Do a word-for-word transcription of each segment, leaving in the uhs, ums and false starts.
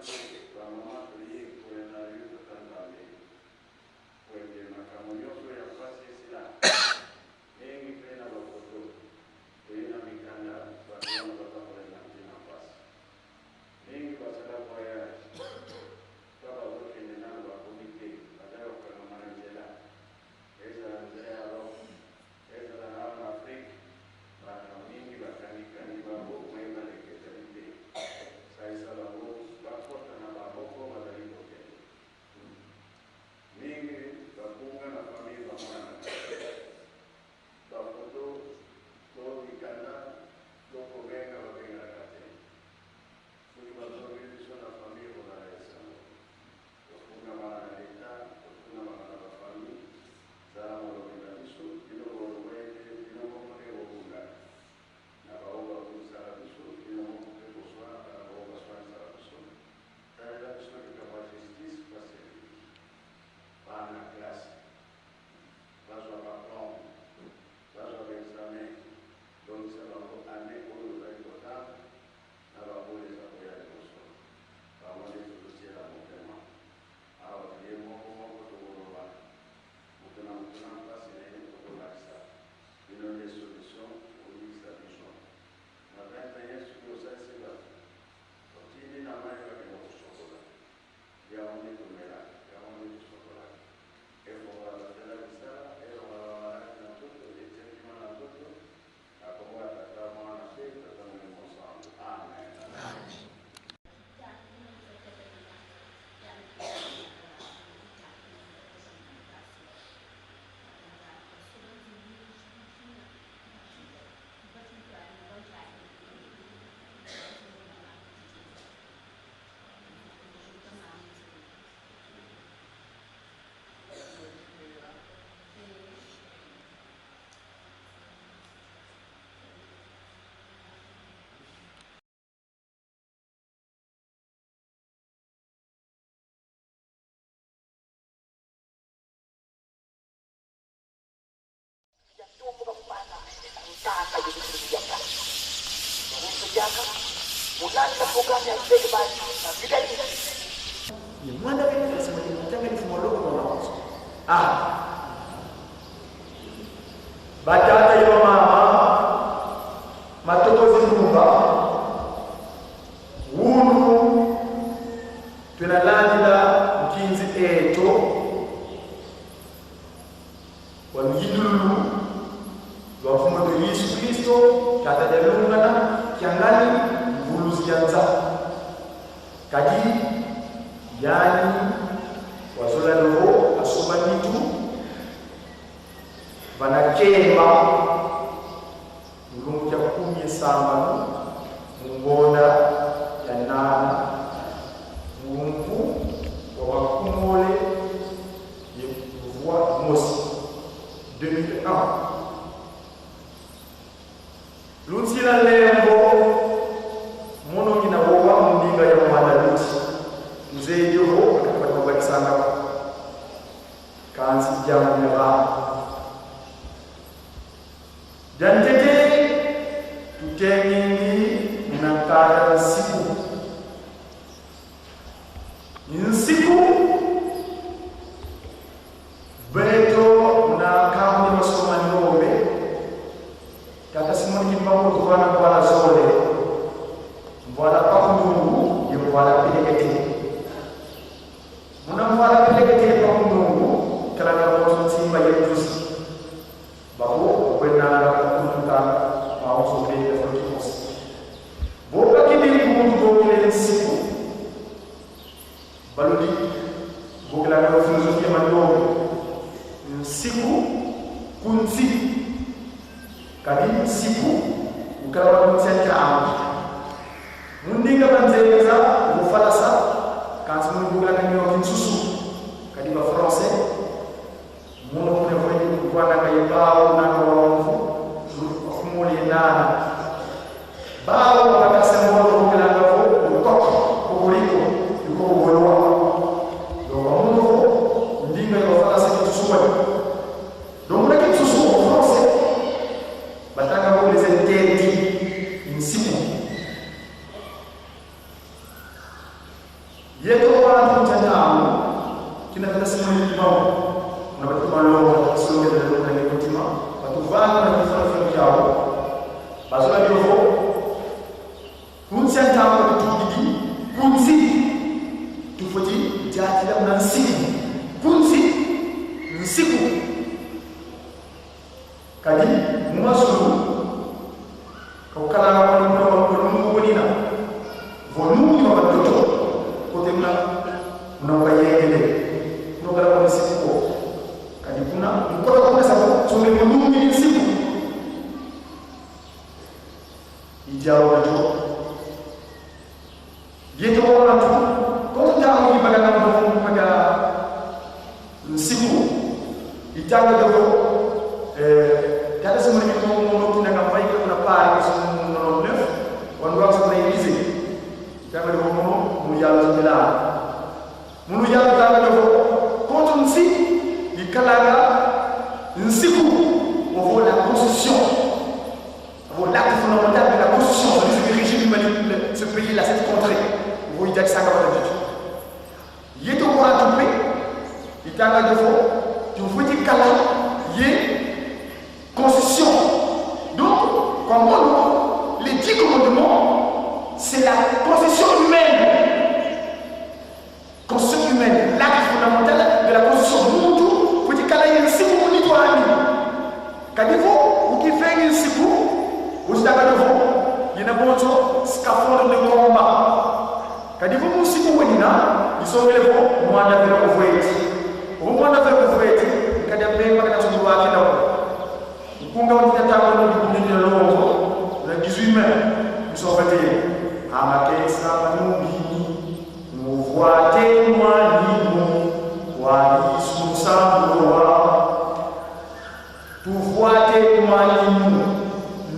Bamama, toyei kuna na yo, tata Nzambi. Kwete makambo nyonso ya mpasi esila. Mingi mpe na bafoto. Toyei na mikanda, bato wana baza koleka ntina mpasi. Mingi basala voyage. Ka bazokende nanu, bakomi te. Bazali kokangama na nzela. Ezala nzela ya Europe, ezala na Afrique, bato mingi bakangi-kangi bango, mai baleka ezali te. Salisa bango, bakota na bamoko bazali kokende. Mingi babunga na famille, bamwana na kati. Bafoto to mikanda to kobenga, babengaka te. Soki bazongi biso na famille, kozala esengo. Tofundamana na leta, tofundamana na bafamille. Zala molobi na biso, bino boloba ete bino moko nde bobundaka. Na baoyo babundisaka biso, bino moko mpe boswanaka na baoyo baswanisaka biso. Talela biso likambo ya justice, mpasi ya mingi. Bana classe, bazwa ba plan, bazwa ba examen, longisa bango année oyo ozali kotanga, na bango eza koya liboso. Bango nde tozotiela motema. Awa toye moko moko tokoloba. Moto na moto na mpasi na ye tokolakisa. Bino nde solution, koyebisa biso. Na vingt et un soki osalisi bato, otindi na mai bakende kosokola. Yango nde tomela, yango nde tosokolaka. Efongola batela misala, elongola bamaladi na nzoto, etia kima na nzoto, na kombo ya Tata, Mwana mpe Tata Molimo Santu. Amen. Ah. Batata ye bamama, matokozi ndumba, wunu twena landila nkinzi eto wa luyindululu lwa Mfumu eto Yesu Kristo, Tata dia lungana, Kiangani, Mvuluzi ya Nza. Kadi yandi wazola lelo asomba nitu, vana Kemba, mu lumbu kia kumi ye sambanu, mu ngonda ya nana, mu mvu wa makumole ye vwa mosi, deux mille un. Lunsila lemvo, mono ngina wowa mu ndinga ya Mwanda Luti. Nzeye dio vo, akakubata kubakisanga. Kansi diambu dia vava. Dia ntete, tutengingi muna nkanda nsiku. Nsiku, beto muna nkambu dia masomo ma ndombe, Tata Simon Kimbangu tuvana mvwala zole, mvwala Mpakundungu ye mvwala Pelekete. Muna mvwala Pelekete ye Mpakundungu, kalanga moto nsimba ye nduzi. Babo, kwenanga kukunduka, mawonso mpe ya filosofia. Bo bakidi kundu bokile nsiku, baludi bokilanga filosofia ma ndombe. Nsiku, ku nsi. Kadi nsiku, ukala wa ku nsi ya ntangu. Mu ndinga banzenza, mu Falasa, kansi mu bokilanga nio kinsusu. Kadi ba Français, mono kuna kwe Yeto wantu ntangu, kina tata Simoni Kimbangu, na batu malonga, songe de longa ni kutima, batu vanga na kifuna funa kiao, bazola dio vo, kunsi a ntangu tutudidi, kunsi, tufweti diatila muna nsiku, kunsi, nsiku. Kadi, mu mazulu, ka kukalanga kwa nungu, kwa nungu kwa nina. Vo nungu ni kwa ntoto, kote muna, muna kwa yengele. Kuna kala kwa nsiku ko. Kadi kuna, mkota kuna sa, so me kwa nungu ni nsiku. I dialogue dio. Yeto wantu, kontu ntangu i bagana mbomu, baga nsiku, i tanga dio vo, eh, tata Simoni Kimbangu mono kina kampai kuna Paris, nonante-neuf, wandwa sa na Élysée. I tanga dio vo mono, mu yalo zibela. Mu yalo tanga dio vo, kontu nsi, i kalanga nsiku, ovo la constitution. Vo l'acte fondamental de la constitution, c'est-à-dire le régime humain de ce pays-là, cette contrée. Vo i diakisanga vata dio. Yeto wantu mpe, i tanga dio vo, tufweti kala ye constitution. Donc, kwa mono, les dix commandements, c'est la constitution humaine. Constitution humaine, l'acte fondamental de la constitution. Muntu, fweti kala ye nsiku mu nitu andi. Kadi vo, ukivengi nsiku, uzitanga dio vo, yena bonso scaphandre de combat. Kadi vo mu nsiku wenina, disongele vo, mwanda vela kuvweti. Vo mwanda vela kuvweti, kadi a mpemba kana tundwa kina vo. Nkunga wa ntangu no dikumi na longo, le dix-huit mai, nous sommes vingt et un. Amakesa manungi, muvwate nwaninu, wa Yesu musambu wa. Tuvwate nwaninu,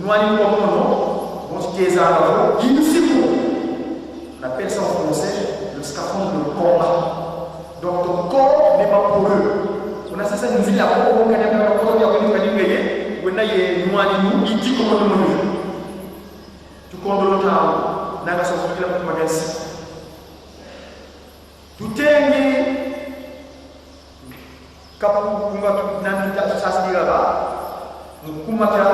nwaninu kwa mono, bon, tu t'es en avant, il nous faut. On appelle ça en français le scaphandre de combat. Donc ton corps n'est pas poreux. Una sasa nzila ko, kana kana ko ya kwenda kadi ngeye, wena ye nwaninu, i dix commandements. Tukondolo ntangu, nanga so kila mtu magasi. Tutengi, kapu kunga tu nani ta sasa dira ba, mukuma kia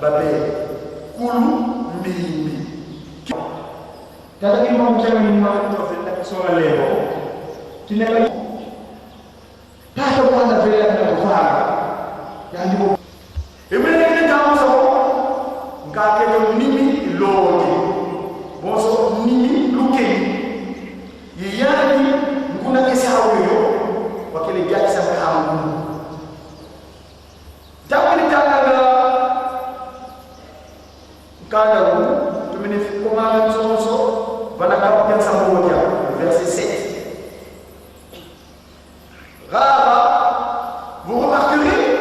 babe, kulu mbimbi. Tata Kimbangu Nzambi ni mwana kwa venda kisonga leo. Tineka tata mwana vela na kuvara. Yandi ko. Emele kene tamu sa ko. Nkakele nimi loke. Bonso nimi lukeni. Ye yandi, nkuna kesa weyo. Wakele diakisa nkamu. Ntangu ni tanga nga nkanda wu, tumene fi koma nsonso, vana kapu kia nsambodia, verset sept. Rara, vous remarquerez,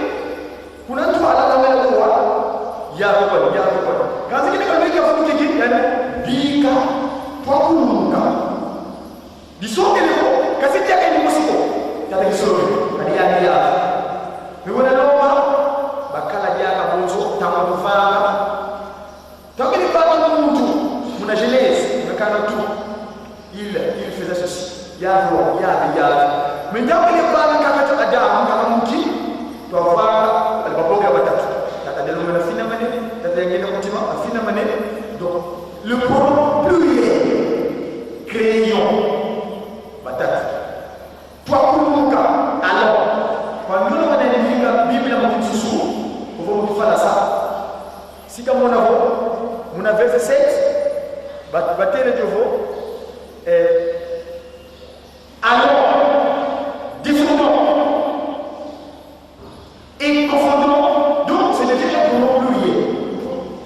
kuna ntwala na mela kuwa, ya kuwa, ya kuwa. Kansi kini kalweki ya fumu kiki, yani, bika, twakulunguka. Disongele ko, kasi diaka ni mosi ko. Tata Kisoro, kadi ya ni ya. Me wena lomba, bakala diaka bonso, tama kuvanga. Tama ni bana muntu, muna Genèse, muna kana tu. Il, il faisait ceci. Ya, ya, ya, ya. Mais ntangu ni bana kaka tu Adam, kaka muki, twavanga, ali babonga batatu. Tata Delonga na fina mane, tata Yangena Kutima, afina mane. Donc, le pronom pluriel, crayon, batatu. Twakulunguka, alors. Kwa nini wana ndinga Biblia mu Kisusu, ovo mu Kifalansa? Si kamona vo, muna verset sept, ba-, batele dio vo, eh, alors, défendons. Et confondons, donc, c'est déjà un pronom pluriel.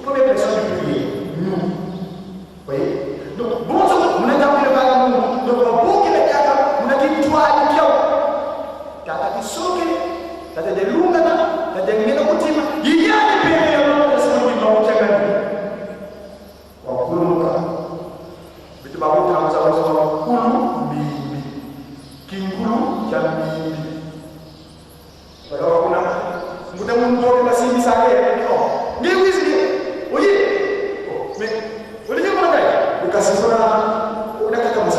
Première personne du pluriel, nous. Vous voyez? Donc, bonso, muna ntangu kele bana muntu. Donc, babokele diaka, muna kintwadi kiau. Tata Kisoke, tata Delungana, tata Ngena Kutima. Yiyani pele ya mwana Simoni Kimbangu kia kani. Wakulunguka. Beto bakuta musa wa kulu mbimbi. Kinkulu kia mbimbi. Bala kuna, mbuta muntu wo basimbisaka ye, oh, nge wizi, oye, oh, mais, olingi mona kai? Ukasifuna, unakaka musa.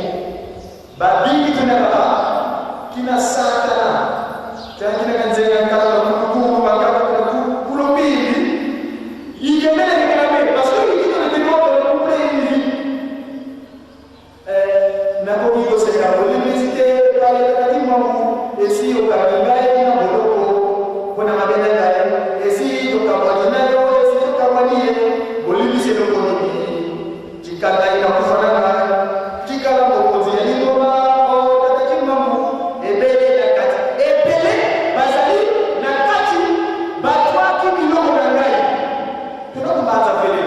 Babingi tuna baba, kina Satana, kina, kina kanzenga nkala na kulu, kulu, bakaka kuna kulu, kulu mbili. Ikemele kina me, parce que ikina na tino na couple hivi. Eh, na koki koseka, bolimbisi te, pale kati mwangu, esi yo kabinga ye na boloko, kuna mabena ngai, esi yo kabwani na yo, esi yo kabwani ye, bolimbisi lo konobi. Tikala ina kufanana, tikala mokonzi ya lingomba, o tata Kimbangu, ebele na kati. Ebele, bazali na kati, batwaki biloko na ngai. Tuna kubanza pele.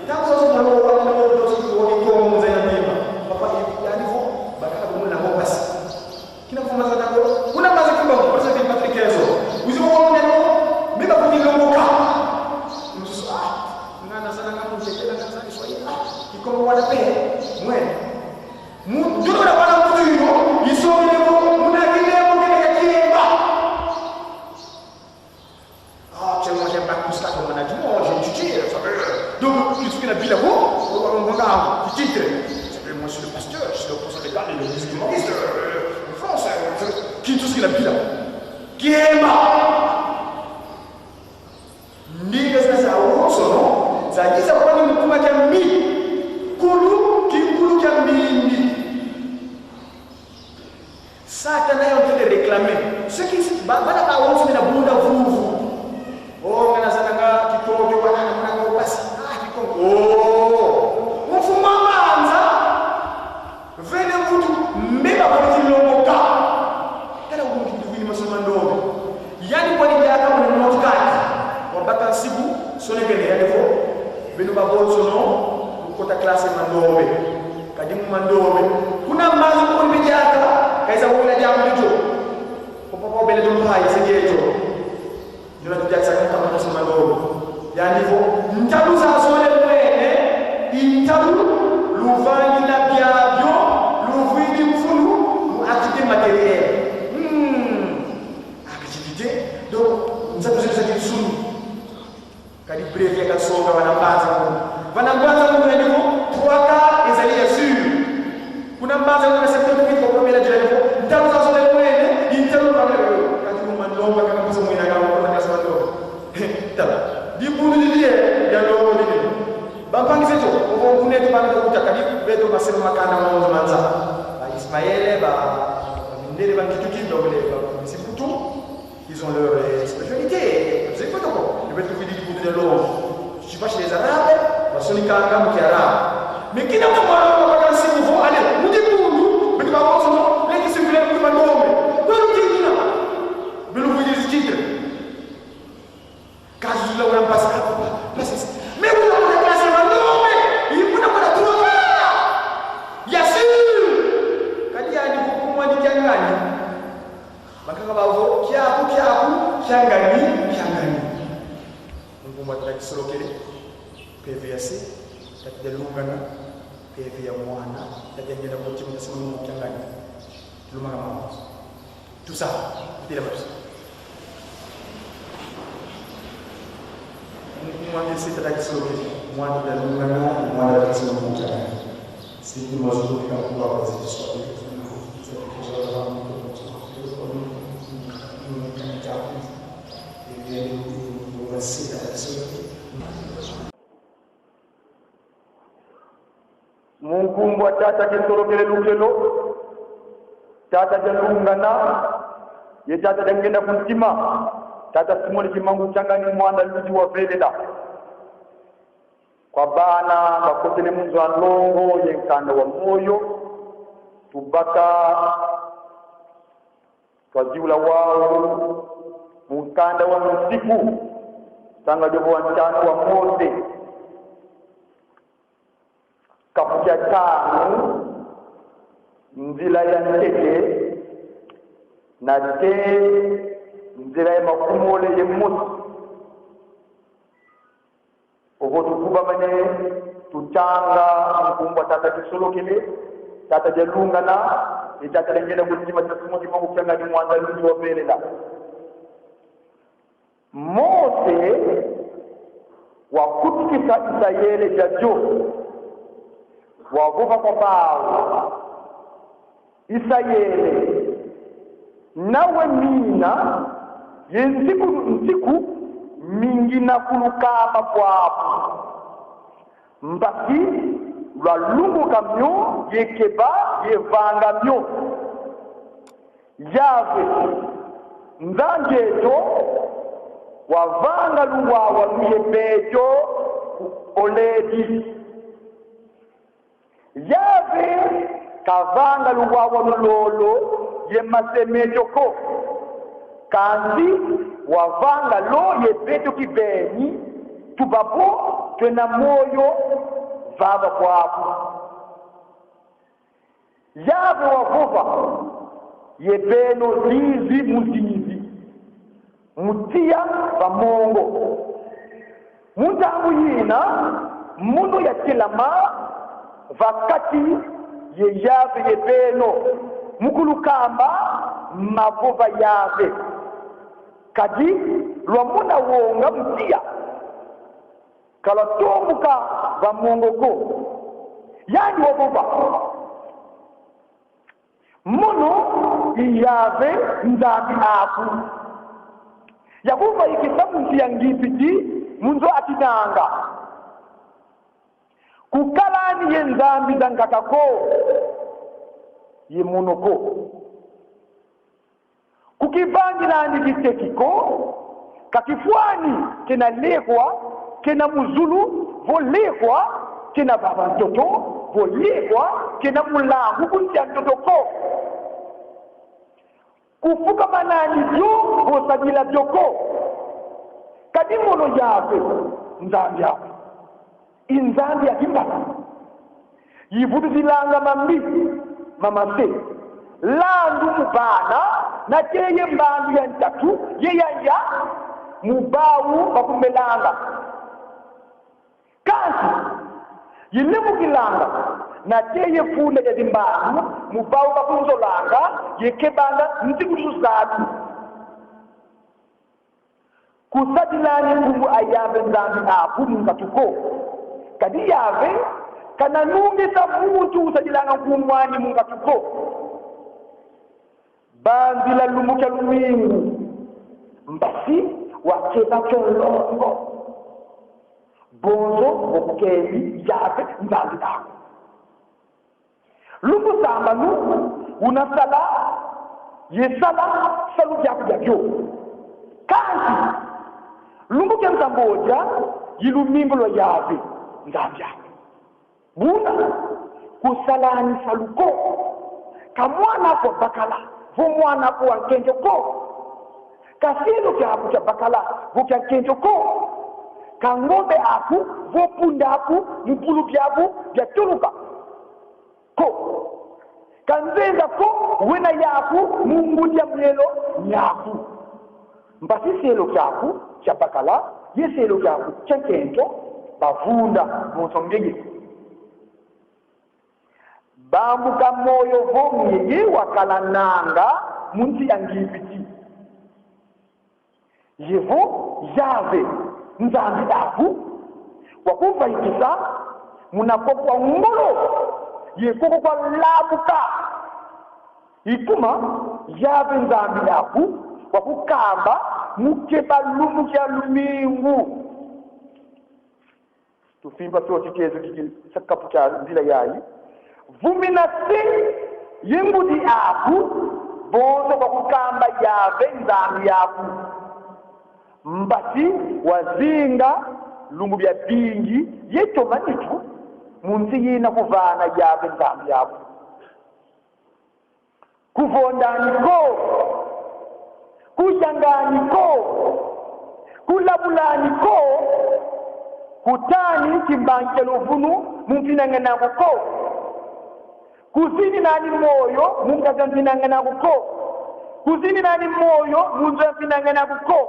Ntango zozo na loko wana na loko zozo kwa Kikongo mzee na mima. Papa, ya niveau, bakala kumuna ngo pasi. Kina mfumu za nako, kuna mazi Kimbangu, President Patrick Kenzo. Uzi kwa mwana ngo, mimi kwa kilongoka. Msusu, ah, ngana sana ngamu nchekela, ngana sana Kiswahili, ah, Kikongo wana pe, mwe. Mu, ndio na bana mtu yo, iso mine mo, muna kile mo kile ya kiemba. Ah, actuellement, j'ai un bac plus quatre en management, j'ai étudié, ça veut, donc, qui est-ce qu'il a dit là-bas? Oh, oh, oh, oh, qui titre? Ça veut, moi, je suis le pasteur, je suis le pasteur de l'église de Maurice, euh, en France, euh, qui est-ce qu'il a dit là? Kiema. Ndinga zina za wonso, no? Za yiza kwani mu kuma kia mbi. Kulu, kinkulu kia mbimbi. Satana est en train de réclamer. Ce qui, ba, bana bawonso mina bunda vuvu. Oh, ngana zana nga Kikongo, wana na muna ngo pasi. Ah, Kikongo. Oh. Mfumu a mbanza. Vene mvutu mbeba kwa kilongoka. Tala umuntu wini masoma ndombe. Yandi kwani diaka muna North Cat. Wabaka nsibu, sonekene yandi vo. Beno babonsono, mu kota classe Mandombe. Kadi mu Mandombe. Kuna mbazi kuni diaka, kaiza wila diaka mtu. Papa obele tumpa, yese geto. Yona tudiakisa kama kama masoma ndombe. Yandi vo, ntalu Hmm. Ah, kadi kite. Donc, nzatu zeto za kinsuni. Kadi bref ya kasonga vana mbanza mu. Vana mbanza mu ya niveau trois quarts ezali ya sûr. Kuna mbanza mu na septembre huit au premier de niveau. Ntalu za zole mwene, intalu mwana yo. Kadi mu mandomba kaka kusa mwina kama kuna kasi mandomba. Tala. Dibundu didi ya ndongo didi. Bampangi zeto, ovo kuna eto bana kuta kadi beto masema makanda mwanza manza. Ba Ismaele, ba Mindele, ba Kituki, donc les, ba Misiputu. Ils ont leur, euh, spiritualité. Vous écoutez quoi? Je vais trouver des bouts de l'eau. Je suis pas chez les Arabes, ba sonikanga mu kiarabe. Mais kina mwa mwa mwa kansi mu vo, allez, mu dibundu, mais tu vas voir son nom, les qui circulent pour ma tombe. Quoi le titre là? Mais le vous des titres. Kazu la wala mpasi, mpasi. Mais vous la classe ma tombe. Il faut la trois. Ya sûr. Kadi ya ni kukumwa ni kiangani. Bakaka bavo, kiaku, kiaku, kiangani, kiangani. Mu nkumbu a Tata Kisolokele, mpeve ya se, Tata Dialungana, mpeve ya mwana, Tata Diangienda ku Ntima, Tata Simon mu kiangani. Lumaka mama. Tout ça, itela mabisi. Mu nkumbu a se, Tata Kisolokele, mwana Dialungana, mwana Tata Simon mu kiangani. Sidi mazulu kakuwa kwa zitu swali. Mu nkumbu a Tata Kisolokele Lukelo, Tata Dialungana, ye Tata Diangienda ku Ntima, Tata Simon Kimbangu kiangani, Mwanda Ludi wa Velela. Kwa bana bakotele mu nzo a nlongo ye nkanda wa moyo, tubaka twaziula wau mu nkanda wa Nsiku, sanga diovo wa ntanu wa Mose, kapu kia tanu, nzila ya ntete nate nzila ya makumole ye mosi. Ovo tukubamane, tutanga mu nkumbu a Tata Kisolokele, Tata Dialungana, ye Tata Diangienda ku Ntima, Tata Simon Kimbangu kiangani, Mwanda Ludi wa Velela. Mose wakutukisa Isayele diadio, wavova kwa bau: Isayele, nawe mina ye nsiku, nsiku mi ngina kulukamba kwaku, mpasi lwalunguka mio ye keba ye vanga mio. Yave, Nzambi eto, wavanga luwawanu ye beto ku Olebi. Yave kavanga luwawanu lolo ye mase meto ko, kansi wavanga lo ye beto kibeni, tuba vo twena moyo vava bwabu. Yave wavova ye beno zizi mu zizi, mu tiya va mongo. Mu ntangu yina, mono yatelama va kati ye Yave ye beno, mu kulukamba mavova Yave. Kadi lwamona wonga mu tiya, ka lwatombuka va mongo ko. Yandi wavova: Mono i Yave Nzambi aku, yakuvaikisa mu nsi ya Ngipiti, mu nzo a kinanga. Kukalani ye nzambi zankaka ko, ye mono ko. Kukivangilani kiteki ko, ka kifwani kena lekwa, kena mu zulu, vo lekwa kena vava ntoto, vo lekwa kena mu nlangu ku nsi a ntoto ko. Kufukamanani dio vo sadila dio ko. Kadi mono Yave Nzambi aku i Nzambi ya kimpala. Yivutudilanga mambi ma mase, landu mu bana, nate ye mbandu ya ntatu ye ya ya mu bau bakumbelanga. Kansi yilemukilanga Nate ye funda dia zimbandu, mu bau bakunzolanga ye kebanga nzingulusu zatu. Kusadilani nkumbu a Yave Nzambi aku mu nkatu ko. Kadi Yave kana nungisa muntu usadilanga nkumbu ani mu nkatu ko. Banzila lumbu kia lumingu, mpasi wakeba kio nlongo. Bonso vo kukembi Yave Nzambi aku. Lumbu sambanu una sala ye sala salu kiaku kiakio. Kansi lumbu kia nsambodia i lumingu lwa Yave Nzambi aku. Buna kusalani salu ko. Ka mwana aku wa bakala vo mwana aku wa nkento ko. Ka selo kiaku kia bakala vo kia nkento ko. Ka ngombe aku vo mpunda aku mu bulu biaku bia tuluka ko. Ka nzenza ko wena yaku mu ngudi ya mielo miaku. Mpasi selo kiaku kia bakala ye selo kiaku kia nkento bavunda bonso ngeye. Bambuka moyo vo ngeye wakala nanga mu nsi ya Ngipiti. Ye vo Yave Nzambi aku wakuvaikisa muna koko wa ngolo ye koko kwa lamuka. I kuma Yave Nzambi aku wakukamba mu keba lumbu kia lumingu. Tufimpa fio tikezo kiki sa kapu kia nzila yayi. Vumina se ye ngudi aku, bonso bakukamba Yave Nzambi aku. Mpasi wazinga lumbu biabingi ye toma nitu mu nsi yina kuvana Yave Nzambi aku. Kuvondani ko, kuyangani ko, kulabulani ko, kutani kimbangi kia luvunu mu mfinangana aku ko, kuzininani moyo mu nkazi a mfinangana aku ko, kuzininani moyo mu nzo ya mfinangana aku ko.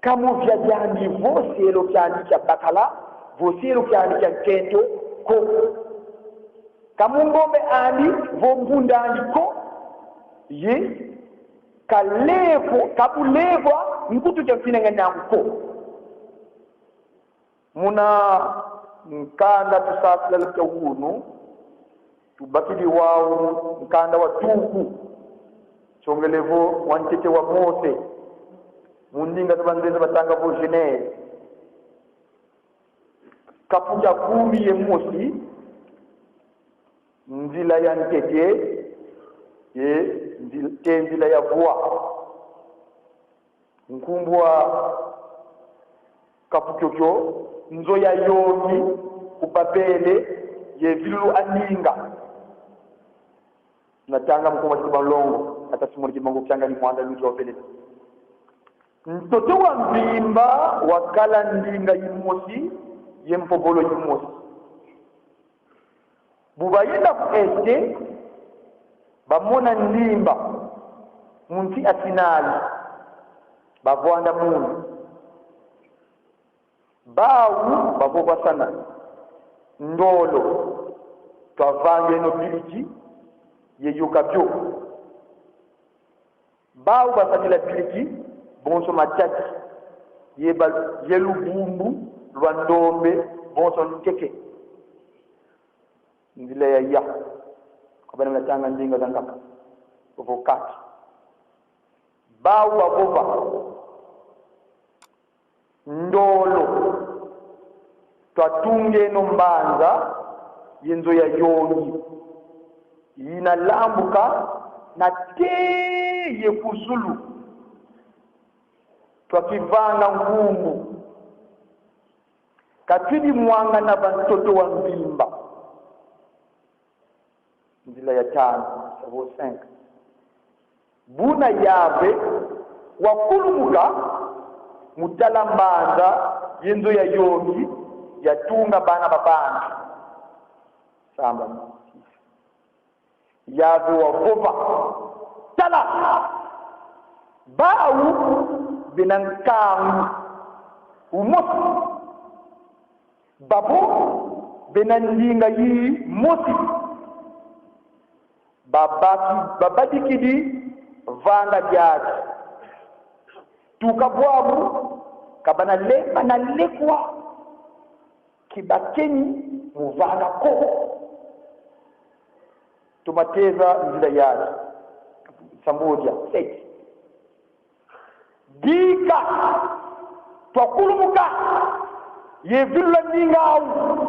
Ka mu via diandi vo selo kiandi kia bakala, vo selo kiandi kia nkento ko. Ka mu ngombe andi vo mpunda andi ko. Ye ka levwa, ka bu levwa nkutu kia mfinangana aku ko. Muna nkanda tusasila kia wunu, tubakidi wau nkanda wa Tuku, nsongele vo wa ntete wa Mose, mu ndinga za banzenza batanga vo Genèse. Kapu kia kumi ye mosi, nzila ya ntete, ye nzila, te nzila ya vwa. Nkumbu a kapu kiokio, nzo ya yongi ku Babele ye vilulu a ndinga. Natanga mu kuma tia banlongo, ata Simoni Kimbangu Kiangani Muanda Ludi wa Velela. Ntoto wa mvimba wakala ndinga yimosi ye mpovolo yimosi. Bu bayenda ku Est, bamona ndimba mu nsi a Sinai, bavwanda munu. Bau bavovasana: Ndolo, twavangeno biliki ye yoka bio. Bau basadila biliki bonso matadi, ye ba-, ye lubumbu lwa ndombe bonso nkeke. Nzila ya ya, kwa bana batanga ndinga za nkaka, vo kati. Bau bavova: Ndolo, twatungeno mbanza ye nzo ya yongi, yina lambuka nate ye ku zulu. Twakivanga nkumbu, katwidi mwangana va ntoto wa mvimba. Nzila ya tanu, savo cinq. Buna Yave wakulumuka mu tala mbanza ye nzo ya yongi yatunga bana ba bantu. Samba. Yave wavova: Tala! Bau bena nkangu umosi. Babo Bena ndinga yi mosi babaki-, babadikidi vanga diadi. Tuka bwabu, ka bana le-, bana lekwa ki bakeni mu vanga ko. Toma teza nzila yadi. Sambodia, sept. Dika, twakulumuka, ye vilula ndinga awu.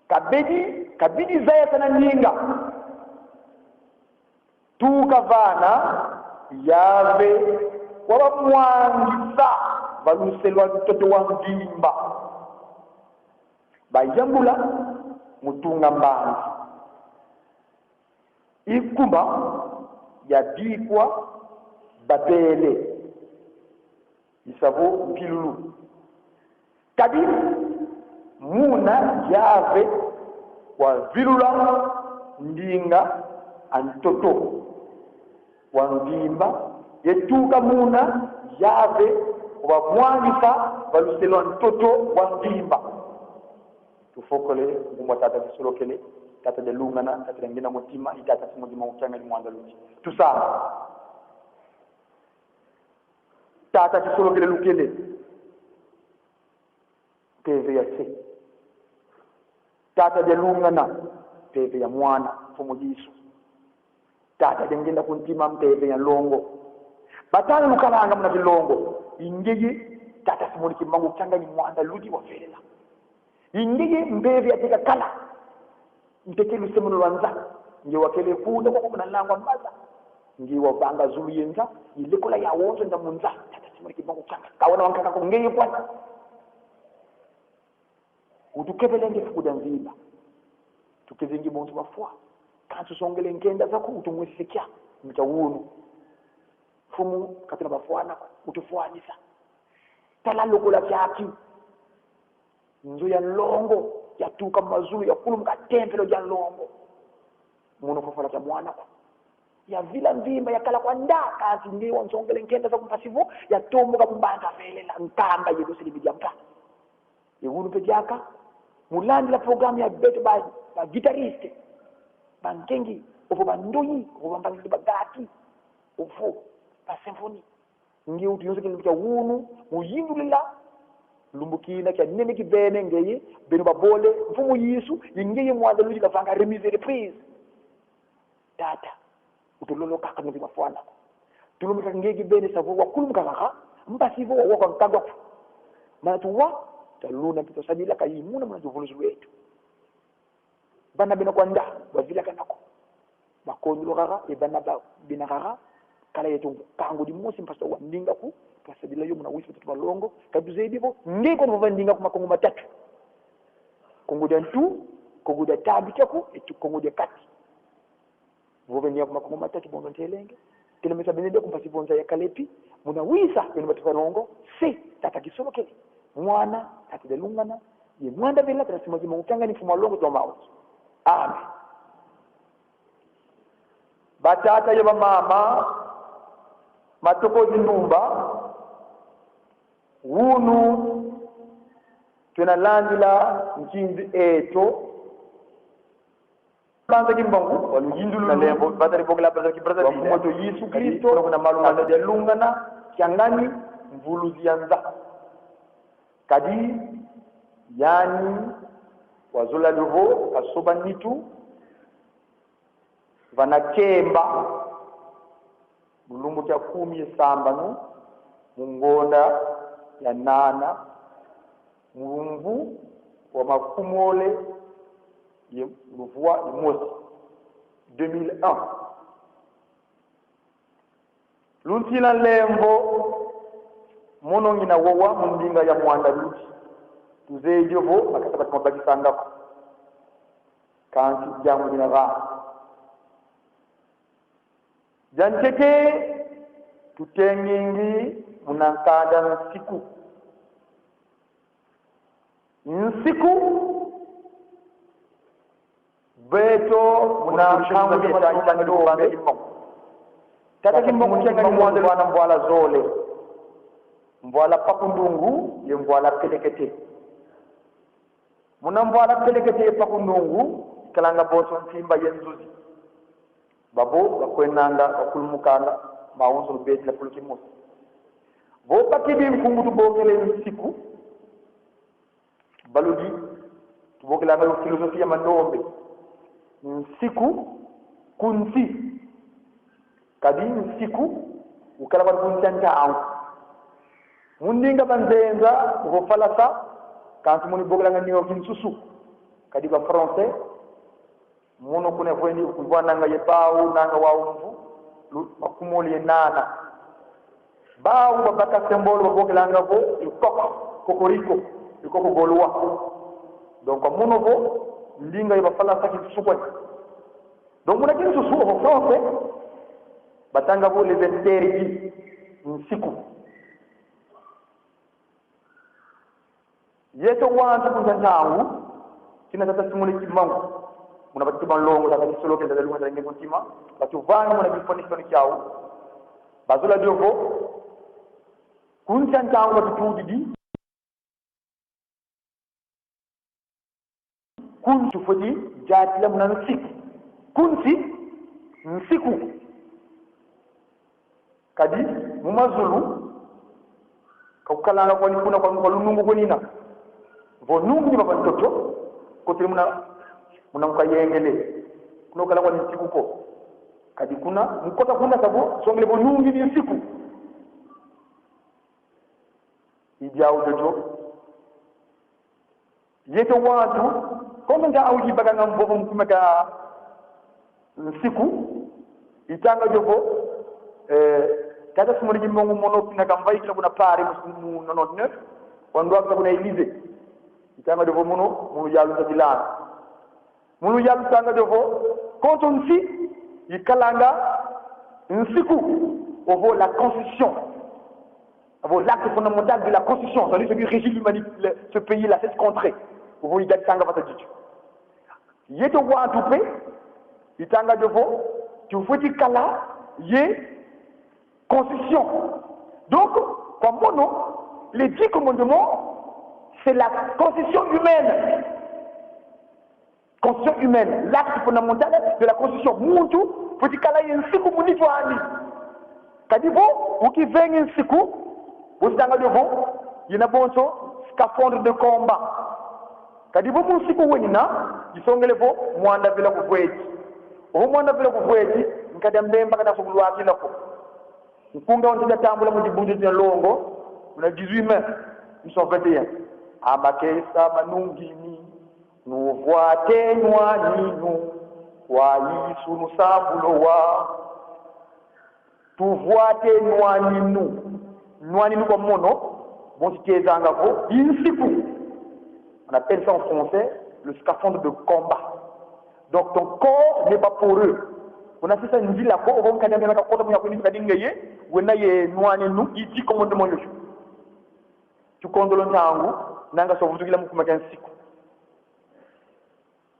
Kabidi, kabidi zayasana ndinga. Tuka vana, Yave wabamwangisa va luse lwa ntoto wa mvimba. Bayambula mu tunga mbanzi. I kuma yabikwa Babele, i sa vo mpilulu. Kadi muna Yave wavilula ndinga a ntoto wa mvimba, ye tuka muna Yave wabamwangisa va luse lwa ntoto wa mvimba. Tufokole nkumbu a Tata Kisolokele, Tata Dialungana, Tata Diangenda Mutima, i Tata Simon Kimbangu Kiangani Muanda Ludi. Tusamba. Tata Kisolokele Lukele, mpeve ya se. Tata Dialungana, mpeve ya Mwana, Mfumu Yesu. Tata Diangenda ku ntima, mpeve ya nlongo. Batanu lukalanga muna kilongo. I ngeye Tata Simon Kimbangu Kiangani Muanda Ludi wavelela. I ngeye mpeve ya teka kala. Ntete lusembolo lwa nza. Nge wakele kunda kwa kuna langwa mbaza. Nge wavanga zulu ye nza. I lekola yawonso nda mu nza. Tata Simon Kimbangu Kiangani. Ka wena wankaka ko, ngeye kwani. Utukebele nge fuku dia mvimba. Tukezengi bonso bafwa. Kansi usongele nkenda zaku, utumwesese kia. Mu kia wunu. Mfumu, ka tuna bafwana ko, utufwanisa. Tala lokola kiaki. Nzo ya nlongo yatuka mazulu, yakulumuka tempelo dia nlongo. Mono fofala kia mwana ko. Yavila mvimba, yakala kwa nda, kansi nge wansongele nkenda zaku mpasi vo yatomboka mu mbanza velela, nkamba ye lose limbi dia mpa. E wunu mpe diaka, mu landila programme ya beto ba, ba guitariste, bankengi, ovo bandoyi, ovo bambangi, bagaki, ovo ba symphonie. Nge utu yonso kilumbu kia wunu, mu yindulila lumbu kina kia nene kibeni ngeye, beno babole, Mfumu Yesu, i ngeye Muanda Ludi kavanga remise et reprise. Tata, utulolo kaka nge mafwana ko. Tulumbu kia ngeye kibeni sa vo wakulumuka kaka, mpasi vo wawa kwa nkanda ko. Mana tuwa, twaluna mpe twasadila ka i muna muna tuvuluzu lweto. Bana bena kwa nda, bavilakana ko. Bakondolo kaka, e bana ba, bena kaka, kala yeto nkangu dimosi mpasi twa ndinga ko, twasadila yo muna wisi beto balongo, ka tuzebi vo, nge kwani vova ndinga ku makongo matatu. Kongo dia ntu, Kongo dia tabi kiaku, etu Kongo dia kati. Vova ndinga ku makongo matatu bonso ntelenge. Telemesa beno dia ku mpasi vo nza yakala epi, muna wisa, beno beto balongo, se, Tata Kisolokele. Mwana, Tata Dialungana, ye Muanda Velela, Tata Simon Kimbangu Kiangani, Mfumu a Longo, Toma Maozi. Amen. Batata ye bamama, matokozi ndumba, wunu twena landila nkinzi eto. Mbanza Kimbangu, wa luyindulu na lembo, batari bokela Brazzaville, wa Mfumu eto Yesu Kristo, kuna malu ma Tata Dialungana Kiangani, mvuluzi ya nza. Kadi yani wazola luvo, kasoba nitu, vana Kemba, mu lumbu kia kumi ye sambanu, mu ngonda ya nana, mu mvu wa makumole ye luvwa ye mosi, deux mille un. Lunsila nlemvo, mono ngina wowa mu ndinga ya Muanda Ludi. Tuzeyi dio vo, bakasa batu mabakisanga ko. Kansi diambu dina va. Dia ntete, tutengingi muna nkanda nsiku. Nsiku, beto muna nkangu dia Tata Kimbangu. Tata Kimbangu Kiangani Muanda Ludi vana mvwala zole. Mvwala paku ndungu, ye mvwala kelekete. Muna mvwala telekete ye paku nungu, ikalanga bonso nsimba ye nzuzi. Babo bakwendanga, bakulumukanga, mawonso lubetila fulu kimosi. Vo bakidi nkungu tubokele nsiku, baludi, tubokelanga yo filosofia ya mandombe. Nsiku, ku nsi. Kadi nsiku, ukala kwa kunsi a ntangu. Mu ndinga banzenza, vo falasa, kansi munu ibokelanga nio kinsusu. Kadi ba français, mono kuna vwendi, kuvwananga ye bawu, nanga wawu mvu, lu-, makumole ye nana. Bawu babaka symbole babokelanga vo le coq, cocorico, le coq gaulois. Donc, mono vo, ndinga ye ba falasa kinsusu kwani. Donc, muna kinsusu, au français, batanga vo les interdits, nsiku. Yeto wantu kunsi a ntangu, kina Tata Simoni Kimbangu, muna batiti banlongo, tata Kisoloke, tata Lunga, tata Nge Mutima, batuvanga muna kifoni, kifoni kiau. Bazola dio vo, kunsi a ntangu batutudidi, kunsi tufweti diatila muna nsiku. Kunsi, nsiku. Kadi, mu mazulu, ka kukalanga kwani kuna kwa, kwa lunungu kwenina. Vo nungi ni baba ntoto, kotele muna, muna nkayengele. Kuna kukala kwani nsiku ko. Kadi kuna, mu kota kuna sa vo, songele vo nungi ni nsiku. I diau diodio. Yeto wantu, konso ntangu kibakanga mvovo mu kuma kia nsiku, itanga dio vo, eh, Tata Simoni Kimbangu mono kina kamvaikila kuna Paris mu, mu nonante-neuf, wandwakila kuna Élysée. Itanga dio vo mono, mu yalu za bilana. Mu luyalu tanga dio vo, konso nsi ikalanga nsiku, ovo la constitution. Ovo l'acte fondamental de la constitution, c'est-à-dire celui qui régit l'humanité, le, ce pays-là, cette contrée. Ovo idadi tanga vata ditu. Yeto wantu mpe, itanga dio vo, tufweti kala ye constitution. Donc, kwa mono, les dix commandements, c'est la constitution humaine. Constitution humaine, l'acte fondamental de la constitution. Muntu fweti kala ye nsiku mu nitu ani. Kadi vo ukivengi nsiku, vo itanga dio vo, yena bonso scaphandre de combat. Kadi vo mu nsiku wenina, isongele vo mwanda vela kuvweti. Ovo mwanda vela kuvweti, nkadi a Mbemba kana sokulwakila ko. Nkunga wa ntete tambula mu dibundu dia longo, muna dix-huit mai mille neuf cent vingt et un. Amakesa manungini, nuvwate nwaninu, kwa Yesu lusambulu lwa. Tuvwate nwaninu. Nwaninu kwa mono, bonso tezanga vo, i nsiku. On appelle ça en français le scaphandre de combat. Donc ton corps n'est pas poreux. Una sisa nzila ko, ovo nkadi a Mbemba kakota mu ya kuni kadi ngeye, wena ye nwaninu, i dix commandements yoyo. Tukondolo ntangu, nanga so vutukila mu kuma kia nsiku.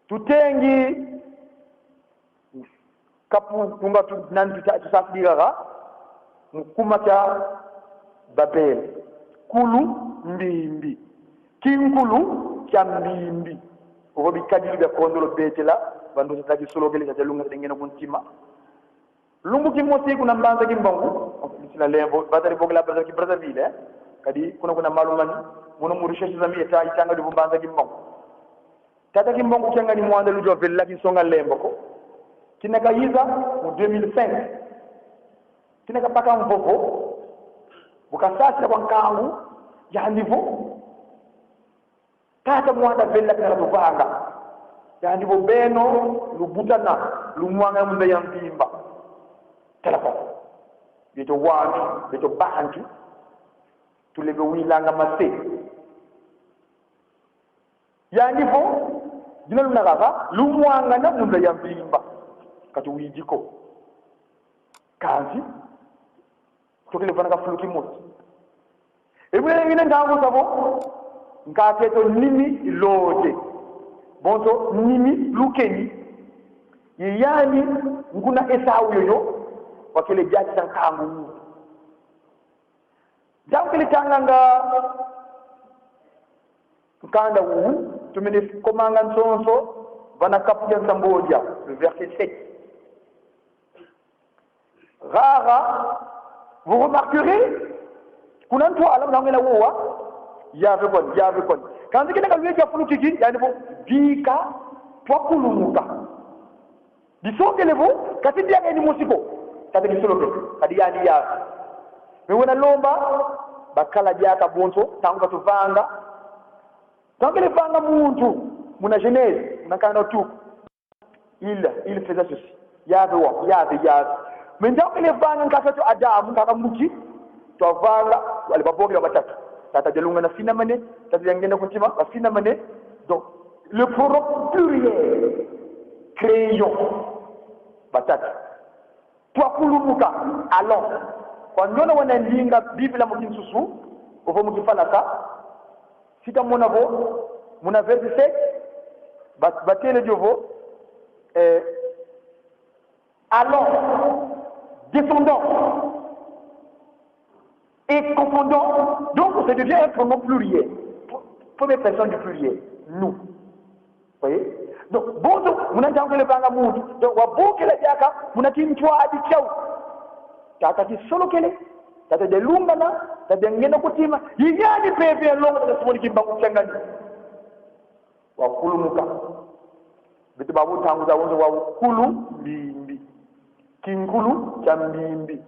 Tutengi kapu kunga tu, nani tuta-, tusafidila mu kuma kia Babele. Kulu mbimbi. Kinkulu kia mbimbi. Ovo bikadilu bia kondolo betela, bandu sa taki solokele sa lunga sa dengeno ku ntima. Lumbu kimosi kuna Mbanza Kimbangu, sina lembo, batadi bokela Brazzaville, Brazzaville, eh? Kadi kuna kuna malu mani, mono mu recherche zami eta itanga dio vo Mbanza Kimbangu. Tata Kimbangu kiangani mwanda ludio vela kinsonga lembo ko. Kina kayiza mu deux mille cinq. Kina kabaka mvovo, bu kasasila kwa nkangu, yandi vo, tata mwanda vela kina katuvanga. Yandi vo beno, lubutana, lumwangana mu nza ya mvimba. Tala kwa. Beto wantu, beto bantu, tulembwilanga mase. Yandi vo, dina luna kaka, lumwangana mu nza ya mvimba. Ka tuwidi ko. Kansi, tukele vana ka fulu kimosi. Ebwe ngina ntangu sa vo, nkak'eto Nimi Lode. Bonso Nimi Lukeni. Ye yandi, nkuna Esau yoyo, wakele diatisa nkangu. Ntangu kele tanganga nkanda wu, Tumene komanga nsonso vana kapu dia nsambodia, le verset sept. Rara, vous remarquerez, kuna ntwala muna ngena wowa, Yave kwandi, Yave kwandi. Kansi kina kalweki ya fulu kiki, yandi vo: Bika twakulumuka. Disongele vo, ka si diaka yandi mosi ko. Tata kisolokele, kadi yandi Yave. Mais wena lomba, bakala diaka bonso, ntangu katuvanga. Ntangu kele vanga muntu, muna Genèse, muna Nkanda Tuku. Il, il faisait ceci. Yave wa, Yave, Yave. Mais ntangu kele vanga nkaka eto Adamu, nkaka mbuki, twavanga, wale babongi ba batatu. Tata Dialungana afinamane, Tata Diangienda Kuntima afinamane. Donc, le pronom pluriel, créons. Batatu. Twakulumuka, allons. Kwa ndiona wena ndinga Biblia mu kinsusu, ovo mu kifalasa, si ta mona vo, muna verset sept, ba-, batele dio vo, eh, allons, descendons, et confondons. Donc, ça devient un pronom pluriel. Première personne du pluriel, nous. Vous voyez? Donc, bonso, muna ntangu kele vanga muntu. Donc, wabokela diaka muna kintwadi kiau. Tata kisolokele, Tata Dialungana, Tata Diangienda Kuntima, i yandi Mpeve ya Longo, Tata Simoni Kimbangu Kiangani. Wakulumuka. Beto babu ntangu zawonso wa kulu mbimbi. Kinkulu kia mbimbi.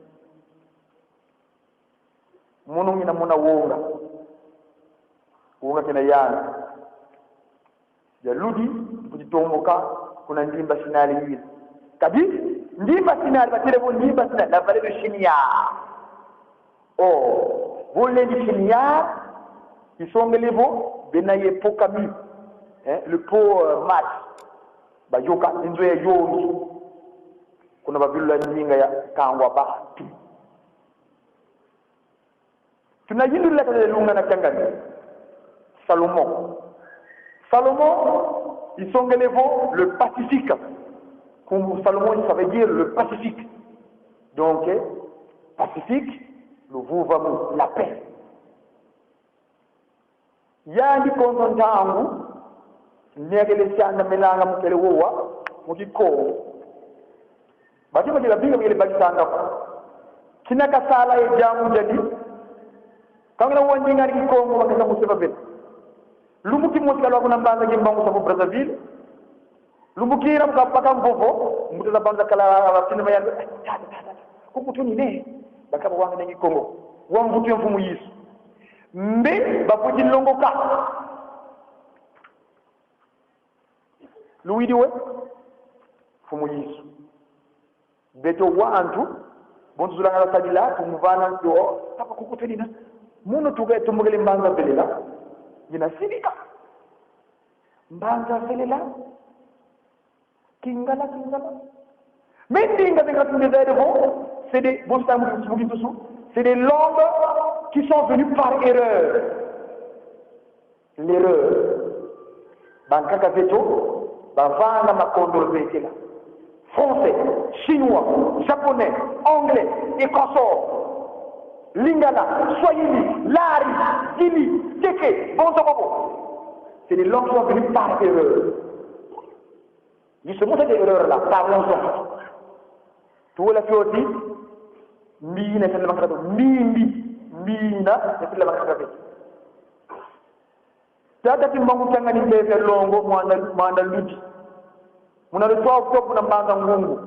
Mono ngina mona wonga. Wonga kena yandi. Dia ludi, mputi tomboka, kuna ndimba Sinai yina. Kadi, ndimba Sinai, batele vo ndimba Sinai, la vallée de Shinar. Oh, vo lendi Shinar, isongele vo, bena ye po kami, hein, le po, euh, mat. Bayoka, inzo ya yongi. Kuna bavilula ndinga ya kangwa bantu. Tuna yindula Tata Dialungana Kiangani. Salomon. Salomon, isongele vo le pacifique. Comme Salomon, ça veut dire le pacifique. Donc, eh, pacifique, luvuvamu, la paix. Yandi konso ntangu, ndia kele siandamelanga mu kele wowa, mu Kikongo. Baki bakila binga bakele bakisanga ko. Kina kasala ye diambu diadi. Kangela wa ndinga ni Kikongo bakesa mu seva vela. Lumbu kimosi kalwa kuna mbanza Kimbangu sa mu Brazzaville. Lumbu kina mu kabaka mvovo, mbuta za banza kala bafina mayanda. Tata, tata, tata. Kuku tunine. Bakaba wanga nengi Kongo. Wa mvutu ya Mfumu Yesu. Mbe bafweti longoka. Luwidi we? Mfumu Yesu. Beto wantu, bonso zulanga sadila, tumuvana nto, papa kuku tunina. Mono tuka tumbukele mbanza velela. Yina sidika. Mbanza velela. Kingala, Kingala. Mais ndinga zinga tunde zaire vo, c'est des, bon, c'est un mot qui se, c'est des langues qui sont venues par erreur. L'erreur. Bankaka zeto, bavanga makondolo zetela. Français, chinois, japonais, anglais, et consorts. Lingala, Swahili, Lari, Dili, Teke, bonso bobo. C'est des langues qui sont venues par erreur. Justement, cette erreur-là, parlons-en. Tuwela fioti, mbi yina ya sala makaka, mbi, mbi, mbi yina ya sala makaka. Tata Kimbangu Kiangani Mpeve ya Longo, mwanda, mwanda ludi. Muna le trois octobre na mbanza Ngungu.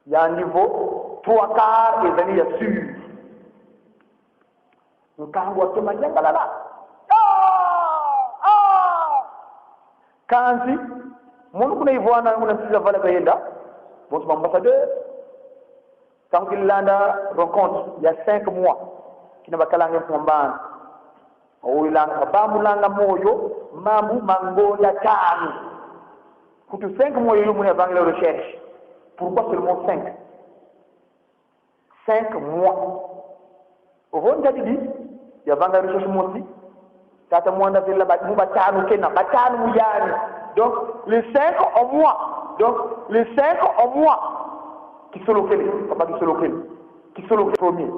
Yandi vo, trois quarts ezali ya sûr. Nkangu wa toma yangalala. Ah! Ah! Kansi, mono kuna Ivoire na kuna sila vala kayenda. Bonso ba ambassadeur. Ntangu kilanda rencontre ya cinq mois. Kina bakalanga mpambana. Oyilanga, bambulanga moyo, mambu ma ngonda tanu. Kutu cinq mois yoyo muna yavangila recherche. Pourquoi seulement cinq? Cinq mois. Ovo ntadidi, yavanga recherche mosi. Tata Muanda Mpeve ba, mu batanu kena, batanu mu yandi. Donc, les cinq au mois. Donc, les cinq au mois. Kisolokele, papa Kisolokele. Kisolokele premier.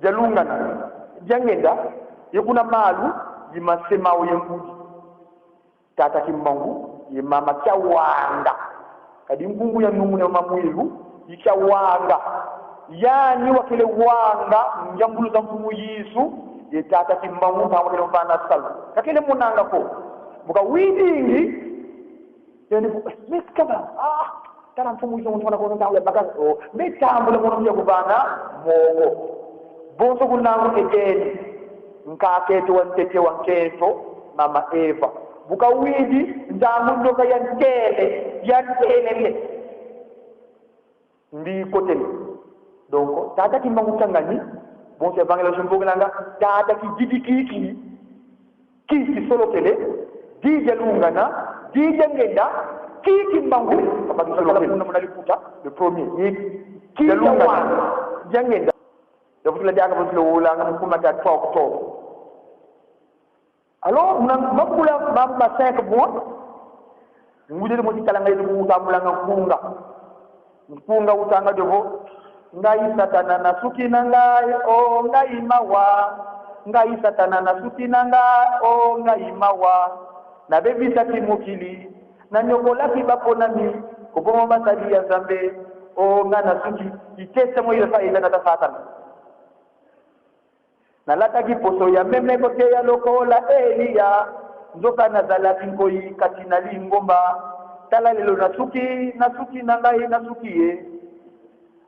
Dialungana, Diangienda, ye kuna malu, di masema o ye ngudi. Tata Kimbangu ye mama Kiawanga. Kadi nkumbu ya nungune wa mamwilu i Kiawanga. Yani wakele wanga ngyambulu za Mfumu Yesu, ye tata Kimbangu mpamba kele mvana salu. Kakele monanga ko. Bu kawidingi, yani ku, mais kaba, ah, tala Mfumu Yesu muntu wana kwa ntangu ya baka, oh, me tambula mono ya kuvana mongo. Bonso kunangu Edeni. Nkak'eto wa ntete wa nkento, mama Eva. Bu kawidi, ntangu ndoka ya ntele, ya ntelele. Mbi kotele. Donc, tata Kimbangu Kiangani, bonso ya vangela jumbo ngelanga, tata Kididi Kiki, Kiki Solokele, Didi Lungana, Didi Ngenda, Kiki Mbangu, papa Kisolokele. Muna, muna liputa, le premier, ye Kiki Lungana, Didi Ngenda. Donc, tu l'as dit, avant le Hollande, on commence à trois octobre. Alors, muna, makula, ma, ma cinq mois, ngudi de moti kalanga yetu kutambulanga nkunga. Nkunga utanga de vo. Ngai Satana nasuki na ngai, oh, ngai mawa. Ngai Satana nasuki na ngai, oh, ngai mawa. Nabebisaki mokili, nanyokolaki baponami, koboma basali ya Nzambe, oh, ngai nasuki. Itese mo ile fa ila na ta Satana. Nalataki poso ya meme koteya lokola Eliya, nzoka nazalaki nkoi kati na lingomba. Tala lelo nasuki, nasuki na ngai, nasuki ye.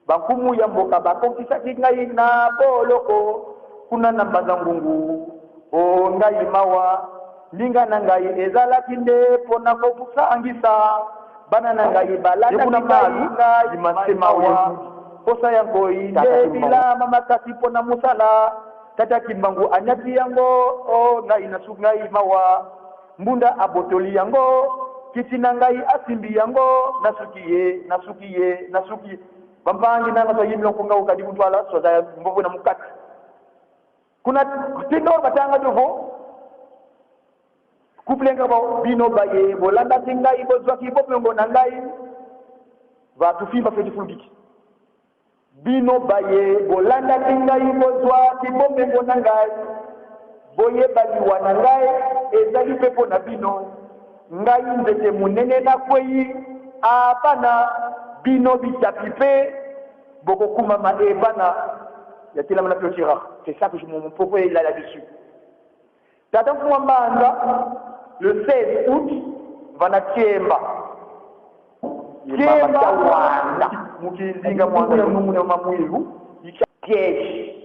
Bankumu ya mboka bakokisaki ngai na boloko, kuna na Mbanza Ngungu. O ngai mawa, ndinga na ngai ezalaki nde mpo na kosangisa bana na ngai, balakaki ngai, ngai mawa. Posa ya nkoi nde bilama makasi mpo na mosala. Tata Kimbangu anyati yango, o ngai nasuki, ngai mawa. Mbunda abotoli yango, kiti na ngai asimbi yango, nasuki ye, nasuki ye, nasuki ye. Bampangi nanga, so yimbila nkunga ukadi kutwala, so za mbovu na mukati. Kuna Tenor batanga de vo. Couple nga bo, bino baye bolandaki ngai, bozwaki bomengo na ngai. Va tufi ba feti fulukiki. Bino baye bolandaki ngai, bozwaki bomengo na ngai. Boyeba liwa na ngai, ezali mpe mpo na bino. Ngai nzete monene nakwei, a bana, bino bitapi mpe bokokumama, e bana. Ya telama na Piotira. C'est ça que je, mon, mon propos est là, là-dessus. Tata Mfumu a Mbanza, le seize août, vana Kiemba. Kiemba, Kiawanga. Mu kindinga mwana ya nungune wa mamwilu, i Kiawanga.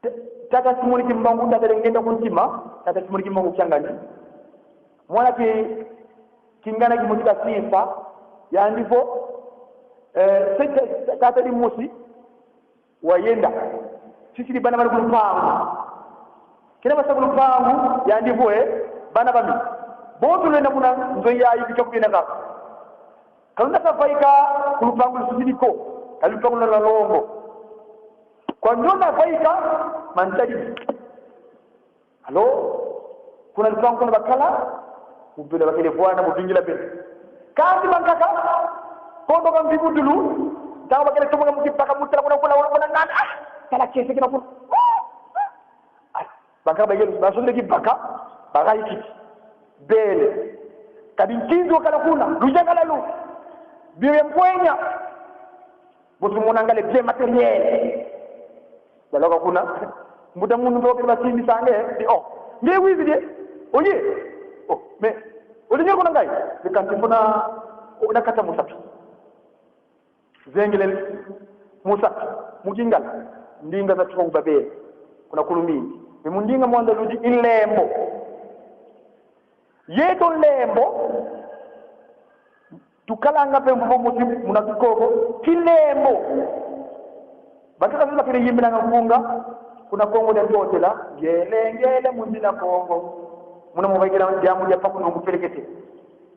T-, tata Simoni Kimbangu, tata Ngenda ku ntima, tata Simoni Kimbangu Kiangani. Mwana ki, kingana kimosi kasisa, yandi vo, eh, se, se, tata dimosi, wayenda. Sisidi bana bana ku lupangu. Kina basa ku lupangu, yandi vo, eh, bana bami. Bonso lwenda kuna nzo yayi, bika kubena kaka. Ka luna kavaika ku lupangu lusisidi ko, ka lupangu luna lwa longo. Kwa ndiona vaika, mantadi. Alors, kuna lupangu kuna bakala, mu bela bakele vwana, mu vingila bela. Kansi bankaka, kondo ka mvimudulu, ntangu bakele tomoka mu kibaka, mu tala kuna, kuna, kuna, kuna, nani, ah, tala kiese kina kuna. Ah, bankaka bayele, basondele kibaka, bagayi kiti. Bele. Kadi nkinzi wakala kuna, luyangalala. Bio ya mpwenya. Bonso monanga les biens matériels. Baloka kuna. Mbuta muntu ndo kele basimbisa nge, di, oh. Nge wizidi e? Oye. Oh, mais, olingi kuna ngai? Ni kanti kuna, oh, na kati ya musapi. Zengele musapi, mu Lingala, ndinga za Kikongo babele, kuna kulumini. Mais mu ndinga mwanda ludi i nlembo. Yeto nlembo, tukalanga mpe mvuvu musi muna Kikongo, kilembo. Bankaka bakele yimbilanga nkunga, kuna Kongo dia Ntotela, ngele, ngele, mu nzila Kongo. Muna mu vaikila diambu dia Paku Nungu Pelekete.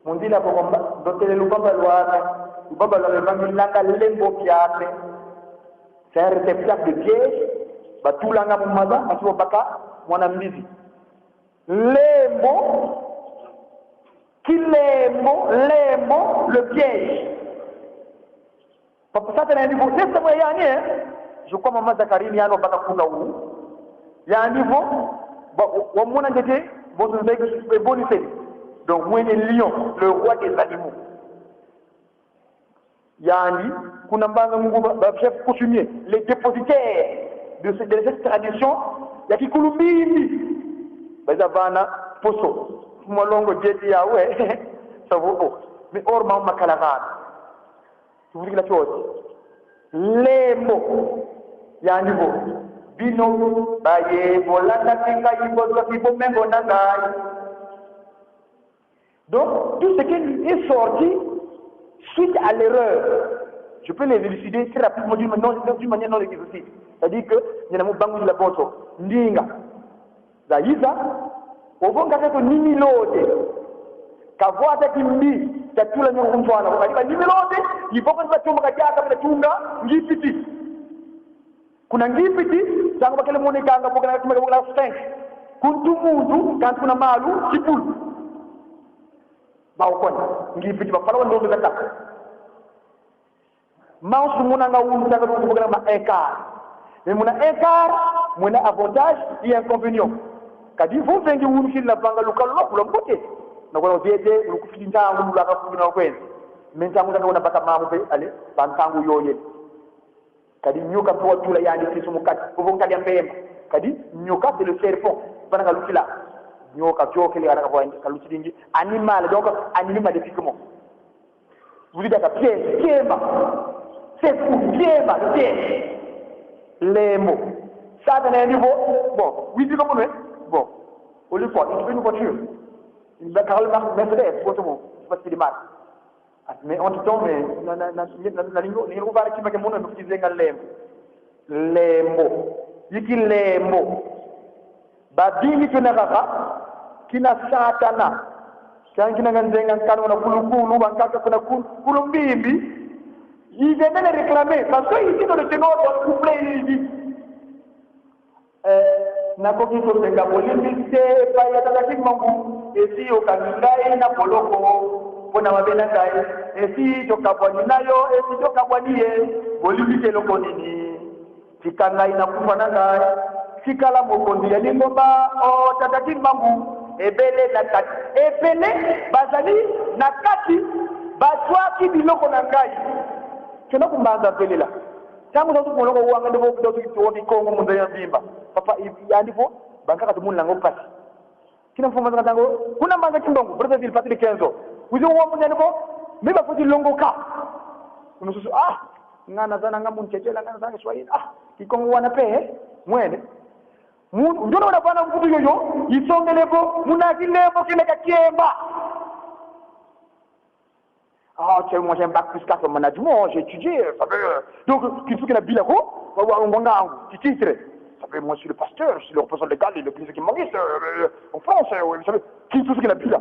Mu nzila Kongo mba, ndotele luvamba lwame, luvamba lwame vangilanga lembo kiame. C'est un réceptacle de piège, batulanga mu maza, basi babaka mwana mbizi. Lembo, kilembo, lembo, le piège. Papa Satana yandi vo, testa mo yani, eh? Je crois Mama Zacharie ni yandi wabaka nkunga wu. Yandi vo, ba, wa, wamona ntete, bonso nzeki, e boni seni. Donc, mwene lion, le roi des animaux. Yandi, kuna Mbanza Ngungu ba, ba chefs coutumiers, les dépositaires de, ce, de cette tradition ya Kikulumbimbi, bayiza vana poso. Mfumu a Longo dieti yawu, ça vaut, oh. Mais or ma, makala vana. Tuvudikila fioti. Lembo. Yandi vo, bino baye bolanda kinga ibo twa kibo mengo na ngai. Donc, tout ce qui est sorti suite à l'erreur, je peux les élucider très rapidement d'une manière, d'une manière non exhaustive. C'est-à-dire que, nina mu bangudila bonso, ndinga zayiza, ovo nkaka ko ni milode. Kavwata kimbi, tatula nyoko ku ntwala, kadi ba ni milode, ni voko za chomba kadiaka, bela tunga Ngipiti. Kuna Ngipiti, ntangu bakele monekanga, bokela kima, bokela Sphinx. Kuntu muntu, kansi kuna malu, kibulu. Ba okona, Ngipiti, bapala wa ndombe za kaka. Manso monanga unu, tanga unu, bokela ma écart. Mais muna écart, muna avantage et inconvénient. Kadi vo mvengi unu kila vanga lukalu lwa kula mbote. Na kwa diete, lukufiti ntangu, lulaka kuna kwenda. Mais ntangu zaka una baka mamu pe, allez, ba ntangu yoye. Kadi nyoka mpe watula yandi kisu mu kati, ovo nkadi a mpemba. Kadi nyoka, c'est le serpent. Vana kalukila. Nyoka, viokele, ana kavwa, kalutilingi. Animal, donc, animé maléfiquement. Vous dites à piège, kiema. C'est fou, kiema, le piège. Lembo. Satana yandi vo, bon, oui, dis comme, bon. Au lieu quoi, il trouve une voiture. Une Karl Marx Mercedes, bon, c'est bon. Je sais pas ce qu'il est mal. Ah, mais entre-temps, mais, na, na, na, na, na, lingo, lingo vale kima ke mono, kizenga lembo. Lembo. Yiki lembo. Babingi tuna kaka, kina Satana. Kanki na nzenga nkanu na kulukulu, bankaka kuna kul-, Kulumbimbi. Ils venaient les réclamer, parce que ici, dans le Senghor, dans le couplet, il dit, eh, nakoki kosenga bolimbisi te epai ya Tata Kimbangu, esi yokangi ngai na boloko, mpo na mabe na ngai, esi tokabwani na yo, esi tokabwani ye, bolimbisi eloko nini? Tika ngai na kufa na ngai, tikala mokonzi ya lingomba, o Tata Kimbangu, ebele na kati. Ebele bazali na kati, bazwaki biloko na ngai. Kena ku Mbanza Velela. Ntangu za tuku molongo wanga nde vo, vo tuki tuwa Kikongo mu nza ya mvimba. Papa, i-, yandi vo, bankaka tumonelanga mpasi. Kina mfumu a ntangu, kuna Mbanza Kimbangu, Brazzaville, partie de quinze ans. Wizi wa muna yandi vo, mais bafweti longoka. Mususu, ah, ngana zana nga mu ntetela, ngana zana Swahili. Ah, Kikongo wana mpe, eh, mwene. Mu-, ndiona wana vana mvutu yoyo, isongele vo, muna kilembo kina kia kiema. Ah, tu sais, moi, j'ai un bac plus quatre en management, j'ai étudié, ça veut, euh, donc, kintu kina bila ko, wa, wa, ngwangangu, ki titre. Ça veut, moi, je suis le pasteur, je suis le représentant légal de l'église kimbanguiste, euh, euh, en France, euh, oui, ça veut, kintu kina bila.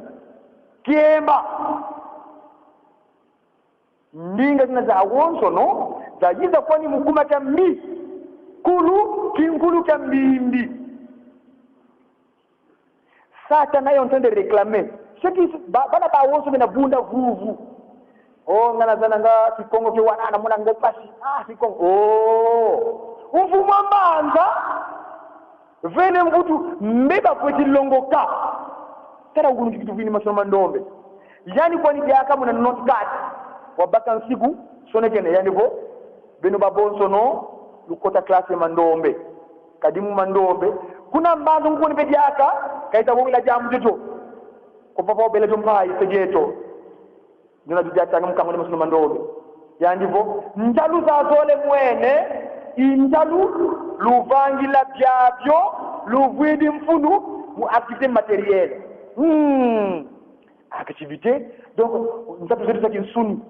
Kiema. Ndinga zina zawonsono, zayiza kwani mu kuma kia mbi. Kulu, kinkulu kia mbimbi. Satana est en train de réclamer. Ce qui, ba-, bana bawonso bena bunda vuvu. Oh, ngana zana nga Kikongo ke wana, na muna ngo mpasi. Ah, Kikongo. Oh. Mfumu a Mbanza. Vene mvutu, mbe bafweti longoka. Tala wunu kiki tuvwidi masono ma ndombe. Yandi kwani diaka muna nonante-quatre. Wabaka nsiku, sonekene yandi vo, beno babonsono, lukota classe ya mandombe. Kadi mu mandombe. Kuna Mbanza Ngungu mpe diaka, ka ita wongela diambu diodio. Ko papa obela dio mpa ise dieto. Ndiona dio diatanga mu kangula masono ma ndombe. Yandi vo, ntalu zazole mwene, i ntalu luvangila biabio, luvwidi mfunu mu activité matérielle. Hmm. Activité, donc, ntalu zeto za kinsuni.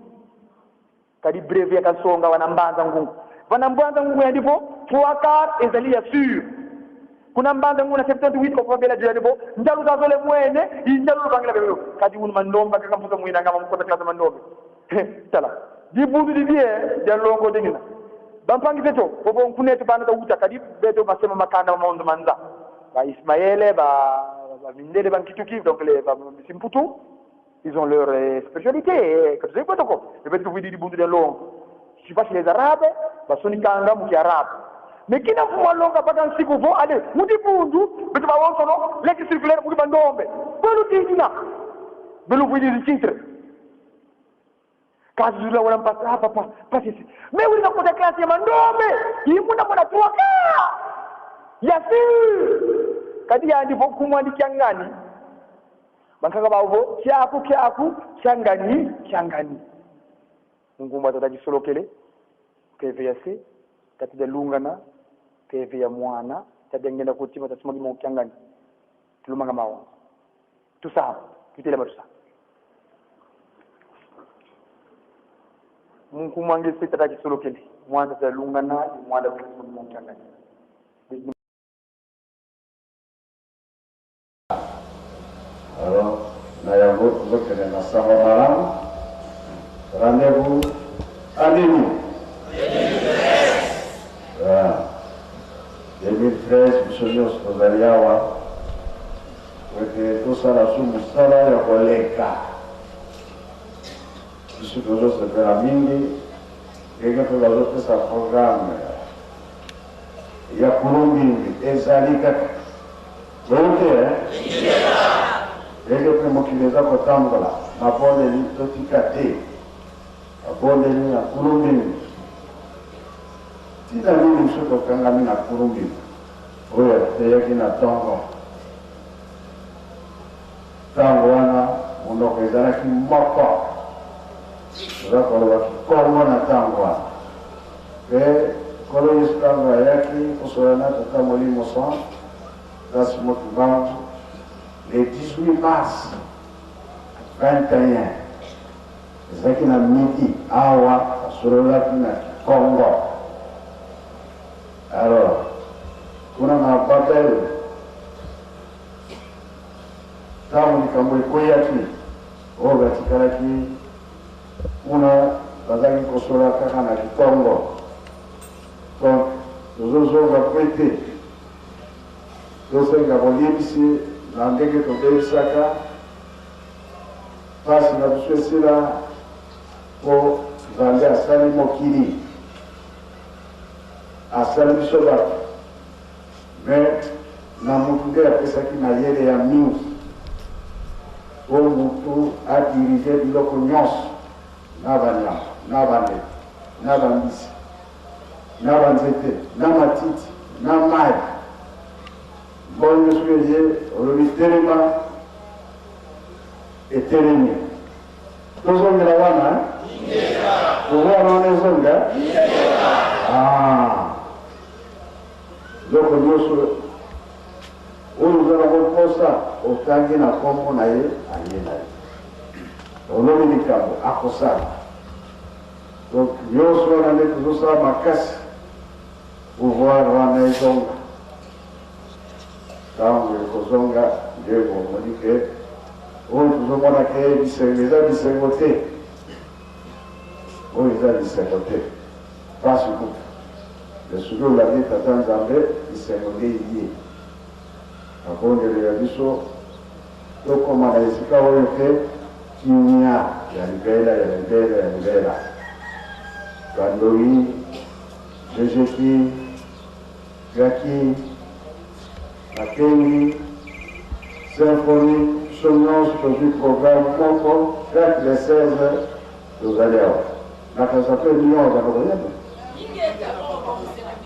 Kadi brevet ya kansonga wana Mbanza Ngungu. Vana Mbanza Ngungu yandi vo, trois quarts ezali ya sûr. Kuna Mbanza Ngungu na septante-huit, ko vava bela dio yandi vo, ntalu zazole mwene, i ntalu luvangila bebelo. Kadi wunu mandombe, kaka mfuta mwina ngama mu kota classe mandombe. Tala. Dibundu didi, eh, dia longo dinina. Bampangi zeto, bobo nkuneto bana ta wuta, kadi beto basema makanda ma mondo ma nza. Ba Ismaele, ba, ba Mindele, ba Nkituki, donc les, ba Simputu. Ils ont leur, euh, spiritualité, euh, que tu sais quoi, donc, eh ben, tu veux dire, bon, de longue. Je sais pas si les Arabes, bah, sonikanga mu kiarabe. Mais kina mfumu a longa baka nsiku vo, allez, mu dibundu, beto bawonsono, lettre circulaire mu kibandombe. Vo lutindina. Beno vwidi titre. Kazula wala mpasi, ah, papa, mpasi si. Mais wina kota classe ya mandombe, i muna muna tuwaka. Ya sûr. Kadi yandi vo nkumbu andi Kiangani. Bankaka bawu vo, Kiaku, Kiaku, Kiangani, Kiangani. Nkumbu a tata Kisolokele, keve ya se, tata Dialungana, keve ya mwana, tata Ngienda Kutima, tata Simon Kimoko Kiangani. Tulumanga mawa. Tusa, tutelama tusa. Mu nkumbu a nge se tata Kisolokele, mwana tata Dialungana, mwana tata Simon Kimoko Kiangani. Alors, na yango, tozokende na sango malamu. Rendez-vous à nini? Ah, deux mille treize, biso nyonso tozali awa. Ete tosala su mosala ya koleka. Biso tozosepela mingi, ndenge mpe bazopesa programme ya Kulumbimbi ezali kaka. Boye te, eh? Ndenge mpe mokili eza kotambola, mabondeli totika te. Mabondeli na Kulumbimbi. Ntina nini biso tokangami na Kulumbimbi oyo ateyaki na tongo? Ntango wana, monoko ezalaki moko. Toza koloba Kikongo na ntango wana. Mpe Nkolo Yesu, ntango ayaki kosolana na Tata Molimo Santu, place mo Kimbangu, le dix-huit mars vingt et un, ezalaki na midi, awa asololaki na Kikongo. Alors, kuna na Babel, ntango likambo ekweyaki, oyo batikalaki kuna bazalaki kosola kaka na Kikongo. Donc, tozozonga kwe te, tosenga bolimbisi na ndenge tobebisaka mpasi na biso esila, mpo Nzambe asali mokili, asali biso bato. Mais na moto nde apesaki mayele ya mingi, mpo moto adirige biloko nyonso, na banyama, na bandeke, na bambisi, na banzete, na matiti, na mai. Mbongo soki eye olobi telema, etelemi. Tozongela wana, eh? Pouvoir wana ezonga? Ah. Biloko nyonso oyo oza na mposa, otangi na nkombo na ye, aye na ye. Olobi likambo, akosala. Donc, nyonso wana nde tozosala makasi, pouvoir wana ezonga. Ntango ekozonga, nde bomoni ke oyo tozomona ke bisengo, eza bisengo te. Oyo eza bisengo te. Mpasi kutu. Mais soki olandi Tata Nzambe, bisengo nde ye. Mabondeli ya biso, tokoma na esika oyo te, kimia ya libela, ya libela, ya libela. Bandoi, Jejeki, Jackie, Makengi, Symphony, biso nyonso tozwi programme moko, chaque le seize, tozali awa. Na kasa mpe bino awa, bana koyeba?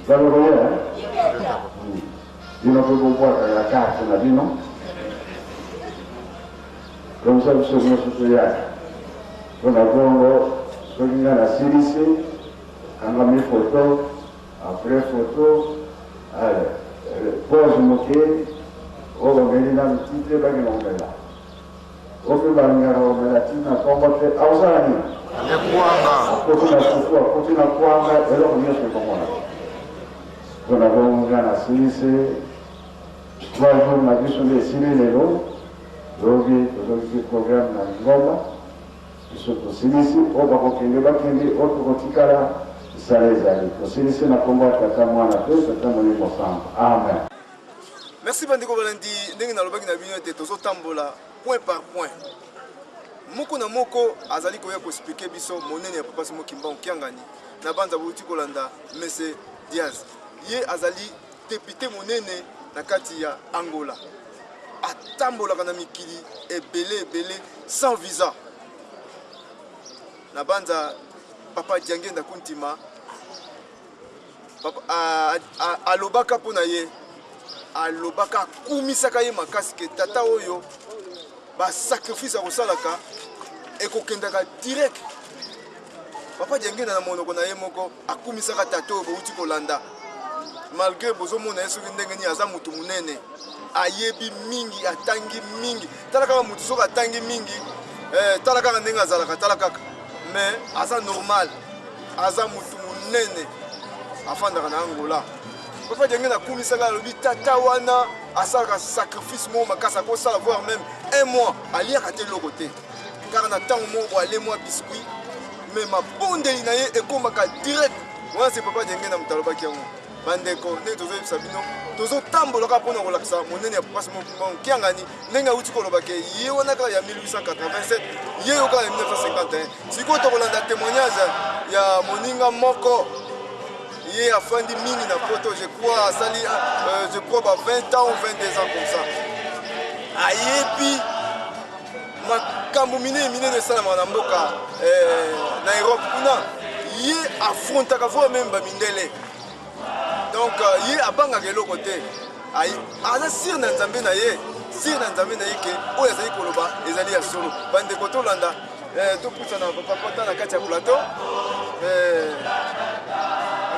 Bana koyeba, eh? Hmm. Bino mpe bobwaka ya carte na bino. Comme ça, biso nyonso toyaka. Mpo na bongo, soki ngai nasilisi, kangami photo, après photo, allez, euh, pause moke, oyo bameli na miti te, bake na komela. Oyo mpe balingaka komela ti na nkombo te, akozala nini? Nde kwanga. Akoti na fufu, akoti na kwanga, eloko nyonso ekomona. Mpo na bongo ngai nasilisi, trois jours na biso nde esili lelo, lobi tozongisi programme na Lingomba. Biso tosilisi, oyo bakokende bakende, oyo tokotikala, misala ezali. Tosilisi na nkombo ya Tata, Mwana mpe Tata Molimo Santu. Amen. Merci bandeko balandi, ndenge nalobaki na bino ete tozotambola point par point. Moko na moko azali koya koexpliquer biso monene ya Papa Simon Kimbangu Kiangani na banza bouti kolanda Mese Diaz. Ye azali député monene na kati ya Angola. Atambolaka na mikili ebele ebele sans visa. Na banza Papa Diangienda Kuntima, papa, a, a, alobaka mpo na ye, alobaka, akumisaka ye makasi ke tata oyo ba sacrifice akosalaka ekokendaka direct. Papa Diangienda na monoko na ye moko akumisaka tata oyo bouti kolanda. Malgré bozomona ye soki ndenge nini, aza mutu monene, ayebi mingi, atangi mingi. Tala kaka mutu soki atangi mingi, eh, tala kaka ndenge azalaka, tala kaka. Mais aza normal, aza mutu monene, afandaka na Angola. Papa Diangienda akumisaka, alobi tata wana asalaka sacrifice moko makasi, akosala voire même un mois aliaka te eloko te. Kaka na ntango moko boye alie mwa biscuit, mais mabondeli na ye ekomaka direct. Wana c'est Papa Diangienda moto alobaki yango. Bandeko, ndenge tozoyebisa bino, tozotambola kaka mpo na kolakisa monene ya Papa Simon Kimbangu Kiangani, ndenge auti koloba ke ye wana kaka ya mille huit cent quatre-vingt-sept, ye yo kaka ya mille neuf cent cinquante et un. Sikoyo tokolanda témoignage ya moninga moko, ye afandi mingi na poto, je crois asali, euh, je crois ba vingt ans ou vingt-deux ans comme ça. Ayebi makambo minene minene esalamaka na mboka, eh, na Europe kuna. Ye affrontaka voire même bamindele. Donc, euh, ye abangaka eloko te. Aye, aza sûr na Nzambe na ye, sûr na Nzambe na ye ke oyo azali koloba ezali ya solo. Bandeko, tolanda, eh, topusana, papa, kota na kati ya plateau. Eh,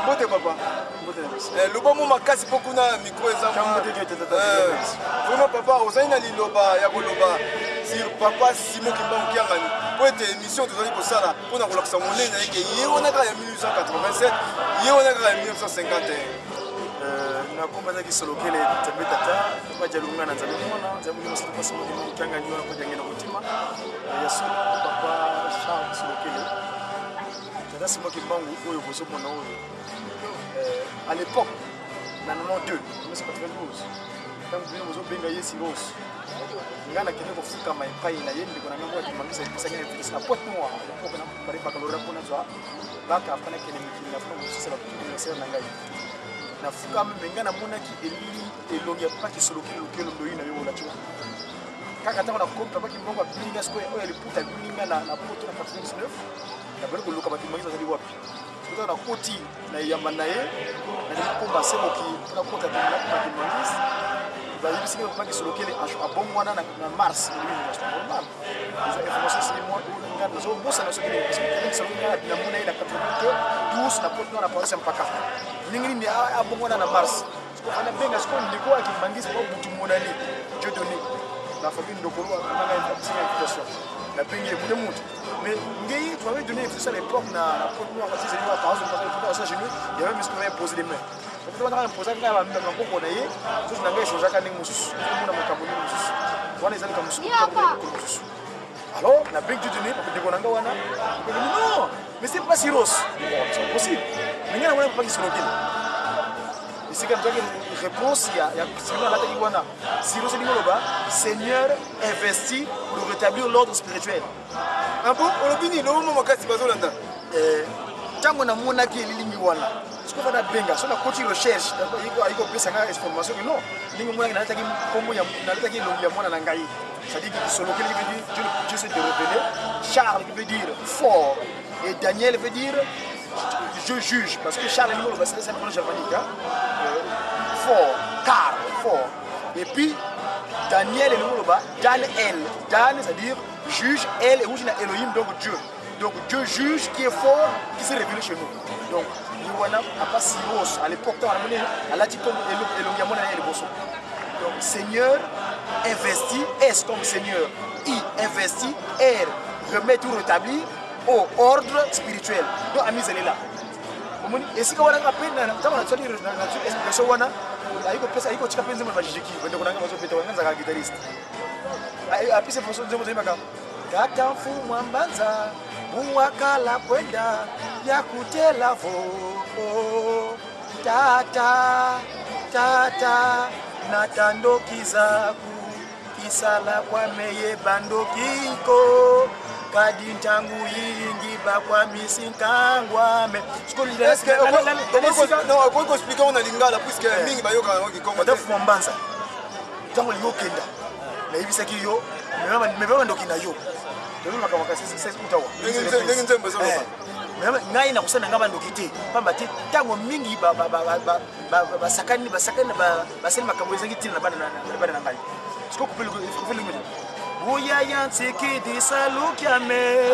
mbote, papa. Mbote na biso. Eh, loba mwa makasi mpo kuna micro eza mwa. Ntango mbote, tata, tata, eh, merci. Vraiment, papa, ozali na liloba ya koloba sur Papa Simon Kimbangu Kiangani, mpo ete émission tozali kosala mpo na kolakisa monene na ye ke ye wana kaka ya mille huit cent quatre-vingt-sept, ye wana kaka ya mille neuf cent cinquante et un. Eh, na kombo na Kisolokele, Nzambe Tata, Papa Dialunga na Nzambe Mwana, Nzambe Mwana, Papa Simon Kimbangu Kiangani, wana Papa Diangienda Kuntima. Eh, ya solo, Papa Charles Kisolokele. Tata Simon Kimbangu oyo bozomona oyo, eh, à l'époque, na nonante-deux, mille neuf cent quatre-vingt-douze, ntango bino bozobenga ye Cyrus, ngai nakende kofukama epai na ye, ndeko na ngai moko ya kimbanguiste apesa ngai invitation na Pointe-Noire, à l'époque na bari baccalauréat mpo nazwa bac, après nakende mikili na kuna kosisa ba universitaire na ngai. Nafukami, mais ngai namonaki elili, elongi ya Papa Kisolokele, Lukelo Ndoyi na yo, olati wana. Kaka ntango nakomi, Papa Kimbangu abingi ngai sikoyo, oyo ya liputa abingi ngai na, na poto na quatre-vingt-dix-neuf, nabandi koluka ba kimbanguiste bazali wapi. Sikoyo ntango nakoti na yamba na ye, nalingi kokomba se moki, mpo nakota na kimbanguiste, bayebisi ngai Papa Kisolokele ash-, abongwana na, na mars, eloko normal. Eza information esili mwa, nga nazobosana soki nini, parce que Kisolokele namona ye na quatre-vingt-douze na Pointe-Noire na paroisse ya Mpaka. Ndenge nini a-, abongwana na mars? Sikoyo fana benga sikoyo ndeko ya kimbanguiste, Papa Butu Monani, Dieudonné. Na famille Ndokolo, nanga apesa ngai invitation. Nabengi ye, mutu mutu. Mais ngai, tu m'avais donné invitation à l'époque na, na Pointe-Noire, parce que j'ai eu la paroisse de Mpaka, à Pointe-Noire, à Saint-Gilles, il y avait monsieur qui m'avait imposé les mains. Wana ngai mposa ngai bamemi maboko na ye, nsusu na ngai echangeaka ndenge mosusu. Mona makambo ndenge mosusu. Wana eza likambo mosusu, likambo mosusu. Alors, nabengi Dieudonné, ndeko na ngai wana. Ndeko na ngai, non, mais c'est pas Cyrus. Bon, c'est pas possible. Mais ngai namonaki Papa Kisolokele. Esika nazwaki réponse ya, ya Cyrus alataki wana. Cyrus elingi koloba, Seigneur investi pour rétablir l'ordre spirituel. Ah bon? Olobi nini? Loba mwa makasi, bazolanda. Eh, ntango namonaki elilingi wana, sikoyo fana benga, so nakoti recherche, ayiko, ayiko pesa ngai information que non, ndenge omonaki nalataki nkombo ya, nalataki elongi ya mwana na ngai. C'est-à-dire que Kisolokele qui veut dire Dieu, Dieu s'est révélé, Charles qui veut dire fort, et Daniel veut dire je juge, parce que Charles, c'est un prénom germanique, hein. Euh, fort, car, fort. Et puis, Daniel, elingi koloba, Dan El. Dan, c'est-à-dire juge, El, euti na Elohim, donc Dieu. Donc Dieu juge qui est fort, qui s'est révélé chez nous. Donc, ye wana, Papa Cyrus, à l'époque, ntango namoni, alati comme elo-, elongi ya mwana ya liboso. Donc, Seigneur, investi, S comme Seigneur, I, investi, R, remettre ou rétablir, O, ordre spirituel. Donc, ami zelela. Omoni, esika wana nga mpe na, na, ntango natsali, na, natsali expression wana, ayiko pesa, ayiko tika mpe nzembo na majijiki, bandeko na nga bazobeta, wana nzaka guitariste. Ay-, apesi façon nzembo zoyebaka. Tata Mfumu a Mbanza, buwa kala kwenda, ya kutela vo. Tata, tata, na ta ndoki zaku, kisala kwa meye bandoki ko. Kadi ntangu yingi bakwamisi nkangu ame. Est-ce que okoki ko-, non, okoki ko-expliquer na Lingala, puisque mingi bayokaka yango Kikongo te. Madame Mbanza, ntango olingi okenda, nayebisaki yo, mema, mema bandoki na yo. Tozo makambo kasi, c'est, c'est utawa. Ndenge nzembo, ndenge nzembo ezo loba. Eh, mema, ngai nakosala na ngai bandoki te. Pamba te, ntango mingi ba, ba, ba, ba, ba, ba, ba, basakani, basakani, ba, basali makambo ezangi ntina na bana na, na, na bana na ngai. Sikoyo kupeli, kupeli mene. Buya ya nsikidi salu kiame.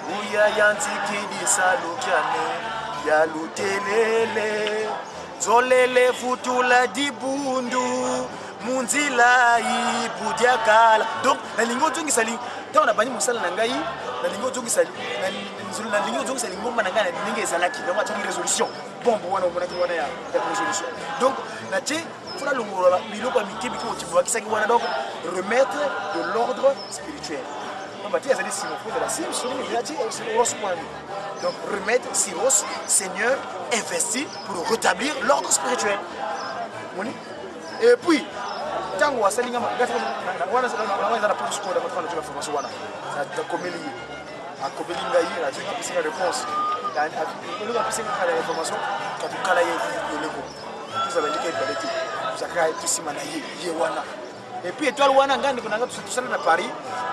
Buya ya nsikidi salu kiame. Ya lutelele. Zolele vutula dibundu. Mu nzila ibu diakala. Donc, nalingi ozongisa li-, ntango nabandi mosala na ngai, nalingi ozongisa li-, na, na, nalingi ozongisa lingomba na ngai na ndenge ezalaki. Donc, atyaki résolution. Bombe wana omonaki wana ya, ya résolution. Donc, natie, faut nalongola biloko ya mike mike oyo tibwakisaki wana. Donc, remettre de l'ordre spirituel. Pamba te azali Simon, faut de la Simon, Simon, il a dit, euh, c'est Ross point. Donc, remettre Cyrus, Seigneur, investi pour rétablir l'ordre spirituel. Omoni? Et puis, ntango asali nga ma-, nga, na, na, wana, na, na, wana eza na poto sikoyo, na poto wana, na formation wana. Na, nakomeli ye. Akomeli ngai ye, nazwi, apesi nga réponse. Na, na, eloko apesi nga kaka na information, katukala ye, eleko. Tozala ndenge ebele te. Tozalaka nsima na ye, ye wana. Et puis étoile wana, nga ndeko na nga, tosa-, tosala na Paris,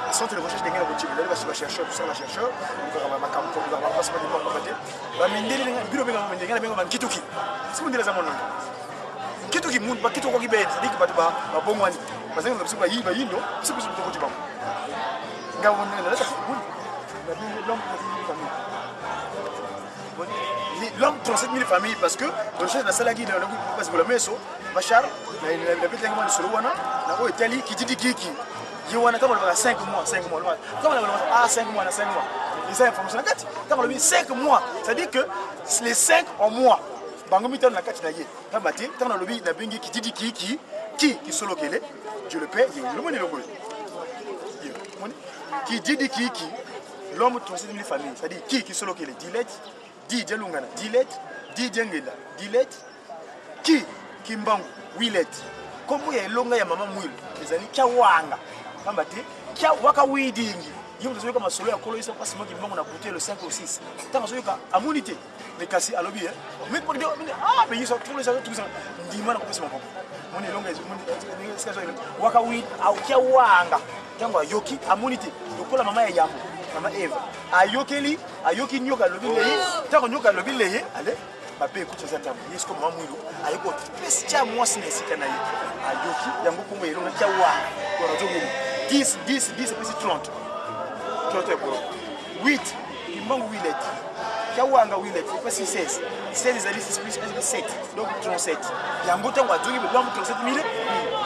centre de recherche de Ngela Kotimi. Nali basi ba chercheur, tosala ba chercheur, tokaka ba makambo, tokaka ba mpasi, ba ndimbango, ba te. Ba mindele, bino benga ba mindele, nga na benga ba nkituki. Si mundele aza mwana. Nkituki muntu, ba kituki kwa kibeni, c'est-à-dire que bato ba, ba bongwani. Bazali na biso ba yi-, ba yindo, biso biso toko ti bango. Nga wona na leta kubuni. Na bino l'homme, na bino famille. Ni l'homme trente-sept mille familles, parce que recherche nasalaki na, na, parce que la meso, Bachar, na, na, na, na, na, na, solo wana, na oyo etali kididi kiki. Ye wana, ntango balobaka cinq mois, cinq mois, loin. Ntango balobaka, ah, cinq mois, na cinq mois. Eza information na kati. Ntango balobi cinq mois, c'est-à-dire que les cinq en mois. Bango mitano na kati na ye. Pamba te, ntango nalobi, nabengi kididi kiki, ki, kisolokele, Dieu le Père, ye, lomoni longolo. Ye, moni? Kididi kiki, l'homme trente-sept mille familles. C'est-à-dire, ki, kisolokele, dix lettres, di, dialungana, dix lettres, di, diangenda, dix lettres, ki, Kimbangu, huit lettres. Kombo ya elonga ya mama Mwilu ezali Kiawanga. Pamba te, kia waka widingi. Yo moto azoyoka masolo ya kolo Yesu, apasi mwa Kimbangu na butu ya le cinq au six. Ntango azoyoka, amoni te. Mais kasi alobi, eh. Mais, mais, mais, ah, mais Yesu, kolo Yesu, tout ça. Ndima na kopesa maboko. Moni elonga, moni, moni, waka wi-, au Kiawanga. Ntango ayoki, amoni te. Lokola mama ya yambo, mama Eva. Ayokeli, ayoki nyoka alobi leye. Ntango nyoka alobi leye, allez, mabe ekuti eza ntango. Yesu ko mama Mwilu, aye kopesa tia mwasi na esika na ye. Ayoki, yango kombo ya elonga Kiawanga. Kwa radio Mwilu. Dix, dix, dix, epesi trente. Trente ya bolo. Huit, Kimbangu huit lettres. Kiawanga huit lettres, epesi seize. Seize ezali six plus un, sept. Donc trente-sept. Yango ntango azoki, bambu trente-sept mille.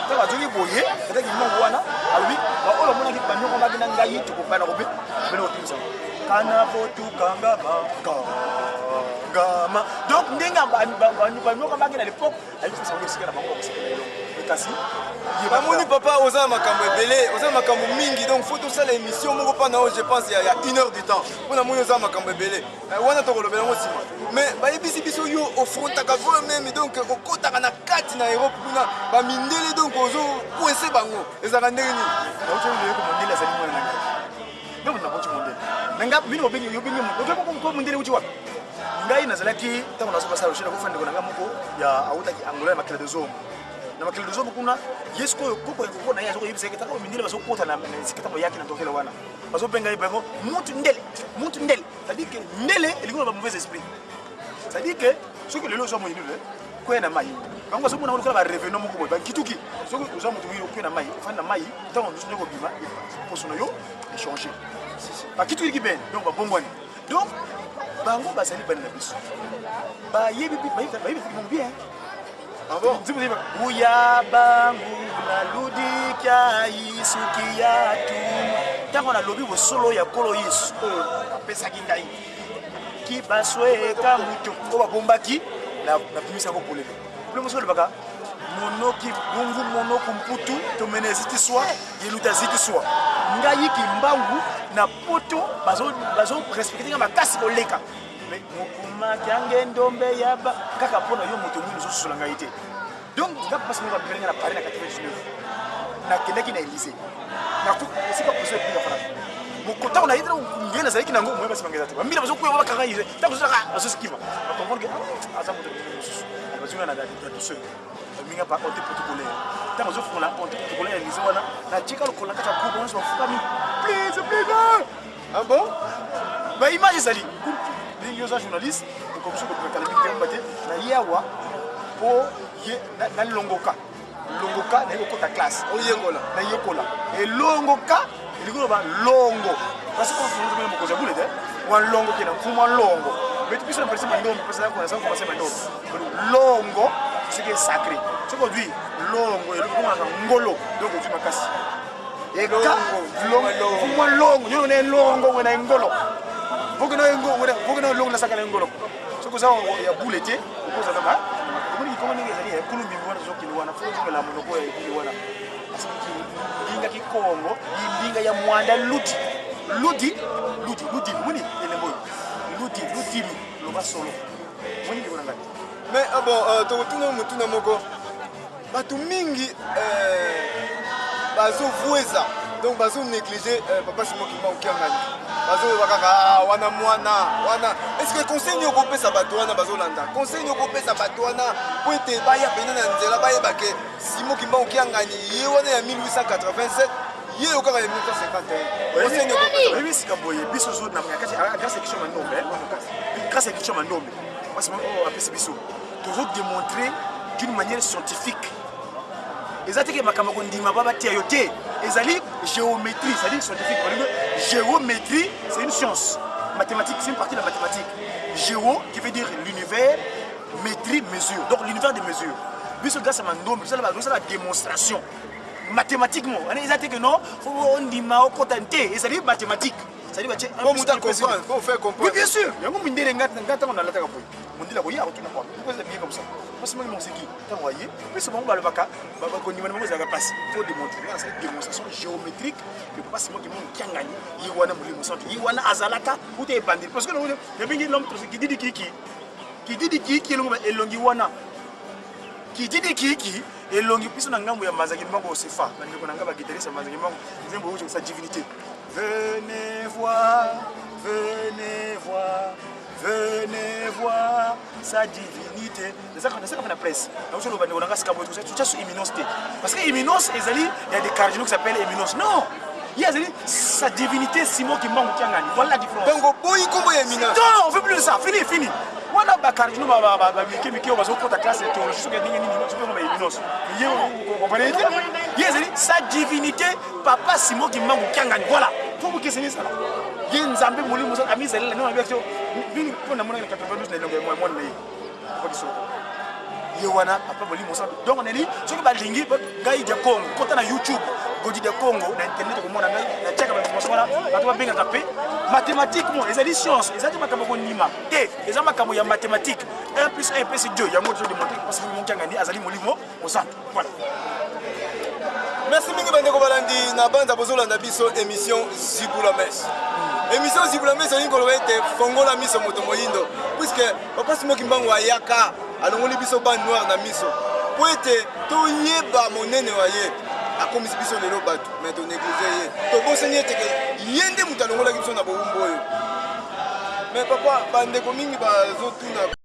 Ntango azoki boye, tata Kimbangu wana, alobi, baoyo bamonaki banyokwamaki na ngai, tokokana kobe-, beno kotumisa. Kana botukanga makangama. Donc, ndenge ba-, ba-, ba-, banyokwamaki na l'époque, ayi kosa ngo esika na bango bakosepela elongo. Mais kasi, ye bamoni, papa, oza na makambo ebele, oza na makambo mingi, donc faut tosala émission moko mpo na yo, je pense, ya, ya une heure de temps. Mpo namoni oza na makambo ebele. Eh, wana tokolobela yango nsima. Mais bayebisi biso yo ofrontaka voi même, donc okotaka na kati na Europe kuna, bamindele, donc ozo coincer bango. Ezalaka ndenge nini? Nauti oyeko mondele azali mwana na ngai. Donc naboti mondele. Na ngai, bino obengi, yo bengi mo-, oke ko, ko mondele uti wapi? Ngai nazalaki, ntango nazo basala recherche, nakofanda ndeko na ngai moko ya, autaki Angola, ya makela de Zombo. Na makela de Zombo kuna, ye sikoyo koko ya koko na ye azo koyebisa ye ke, ntango mindele bazokota na, na esika, ntango bayaki na ntokela wana, bazobenga ye bango muntu ndele, muntu ndele. C'est-à-dire que ndele elingi koloba mauvais esprit. C'est-à-dire que soki lelo ozwa moyindo, eh, kweya na mai. Bango bazomona ngo lokola ba revenant moko boye, bankituki. Soki ozwa moto moyindo, okweya na mai, ofandi na mai, ntango mosusu nde okobima, poso na yo echange. Bankituki kibeni, donc babongwani. Donc, bango bazali bana na biso. Bayebi bi-, bayebi, bayebi Kimbangu bien. Ah bon? Nzimbu, nzimbu. Uya bangu na ludi kia isuki ya tu. Ntango nalobi bosolo ya Nkolo Yesu, oyo bapesaki ngai. Kibasweka moto oyo babombaki, na, nabimisa yango polele. Polele mosusu elobaka, mono kibungu, mono kumputu, tomene zitiswa, yeluta zitiswa. Ngai Kimbangu na poto, bazo, bazo respecter nga makasi koleka. Mais mokuma kiange ndombe ya ba, kaka mpo na yo moto mwindu ozososola ngai te. Donc, nga pasi moko abimeli nga na Paris na quatre-vingt-dix-neuf. Nakendaki na Élysée. Na ku-, esika poso epuka fana. Moko ntango na ye, ntango ngenda azalaki na yango, moyen basi bangeza te. Bamina bazokuya, babakanga ye. Ntango azozaka, azosikima. Ba comprendre que, ah, aza moto mosusu. Bazonga na, na, na douceur. Baminga ba ôtes protocolaires. Ntango azofungola ôte protocolaire ya lycée wana, natika lokola na kati ya groupe, nyonso bafukami. Please, please, ah! Ah bon? Ba image ezali. Ndenge yo oza journaliste, okoki soko kotala mingi te, na ye awa, po ye, na, nalongoka. Longoka, na ye kokota classe. Oyekola. Na yekola. E longoka, elingi koloba longo. Parce que vous, vous, mokonzi ya bule te. Wa longo kena, mfumu wa longo. Mais biso na pesa mandombe, pesa na kwa, sa kwa mandombe. Longo, c'est que sacré. Soki ozwi longo, elingi koloba ngolo. Donc ozwi makasi. E ka, longo, longo, mfumu wa longo, yo na longo, wena ngolo. Vous que na ngolo, vous que na longo, na saka na ngolo. Soki oza ya bule te, okozala ba, omoni Kikongo ndenge ezali, eh, kulumbi wana, zokili wana, faut zokela monoko ya ekili wana. Parce que ki-, ndinga Kikongo, ndinga ya Mwanda ludi. Ludi, ludi, ludi, omoni, elembo oyo. Ludi, ludi, loba solo. Omoni ndeko na ngai? Mais, ah bon, euh, tokotuna motuna moko. Bato mingi, euh, bazovweza, donc bazo négliger, euh, Papa Simon Kimbangu Kiangani. Bazoloba kaka, ah, wana mwana, wana. Est-ce que conseil nini okopesa bato wana bazolanda? Conseil nini okopesa bato wana po ete baya pene na nzela, bayeba que Simon Kimbangu Kiangani, ye wana ya mille huit cent quatre-vingt-sept, ye oyo kaka ya mille neuf cent cinquante et un? Conseil nini okopesa? Oyebi sika boye, biso zo na, na kati, ah, grâce à Christian Mandombe, eh, grâce à Christian Mandombe. Parce que, oh, apesi biso. Tozo démontrer d'une manière scientifique. Eza te ke makambo ya kondima ba batia yo te. Ezali géométrie, c'est-à-dire scientifique. Parce que géométrie, c'est une science. Mathématique, c'est une partie de la mathématique. Géo, qui veut dire l'univers, métrie, mesure. Donc l'univers des mesures. Biso grâce à Mandombe, biso la, biso la démonstration. Mathématiquement, wana eza te ke non, faut ondima okota te, ezali mathématique. C'est-à-dire, bah, tiens, faut faire comprendre. Oui, bien sûr. Yango mindele nga, nga, ntango nalataka boye. Mundele akoya, akotuna kwa. Pourquoi c'est bien comme ça? Parce que moi, mon c'est qui? Ntango aye, puis c'est bon, balobaka, ba, ba, kondima na bango ezalaka mpasi. Faut démontrer, c'est une démonstration géométrique que Papa Simon Kimbangu Kiangani, ye wana Molimo Santu, ye wana azalaka, ou t'es bandit. Parce que le, le bingi l'homme, c'est qui dit qui, qui, qui dit qui, qui, elongi wana. Qui dit qui, qui, elongi biso na ngambo ya Mbanza Kimbangu Osefa, bandeko na nga ba guitariste ya Mbanza Kimbangu, nzembo oyo sa divinité. Venez voir, venez voir, venez voir sa divinité. Nasaka, nasaka na presse. Na uso loba ndeko na nga sika boye, tu as su Éminence te. Parce que Éminence, ezali, il y a des cardinaux qui s'appellent Éminence. Non! Ye azali sa divinité Simon Kimbangu Kiangani. Voilà la différence. Donc, oboyi kombo ya Éminence. Non, on veut plus de ça. Fini, fini. Wana ba cardinaux, ba, ba, ba, ba mike, mike, oyo bazokota classe ya théologie, soki ya ndenge nini, soki ya Éminence. Ye, vous comprenez? Ye azali sa divinité, Papa Simon Kimbangu Kiangani. Voilà. Faut vous questionner ça. Ye Nzambe Molimo Santu, ami ezali, non, avec ça. Bini, mpo na mwana na quatre-vingt-douze na elongo ya mwana, mwana na ye. Kwa kisoko. Ye wana, Papa Molimo Santu. Donc, on a dit, soki balingi, ba, ngai dia Kongo, kota na YouTube, Godi dia Kongo, na internet, okomona ngai, natiaka ba information wana, bato babengaka mpe. Mathématiquement, ezali science, ezali makambo ya kondima te, eza makambo ya mathématique. Un plus un epesi deux, yango tozo démontrer, parce que Molimo Kiangani azali Molimo Mosantu. Voilà. Merci mingi bandeko balandi, nabanza bozolanda biso émission Zibula Mesa. Émission Zibula Mesa elingi koloba ete fongola miso moto moyindo. Puisque Papa Simon Kimbangu ayaka, alongoli biso ba noir na miso. Po ete toyeba monene wa ye, akomisi biso lelo bato, mais to négliger ye. Tobosani ete ke ye nde moto alongolaki biso na bowumbu oyo. Mais papa, bandeko mingi bazotuna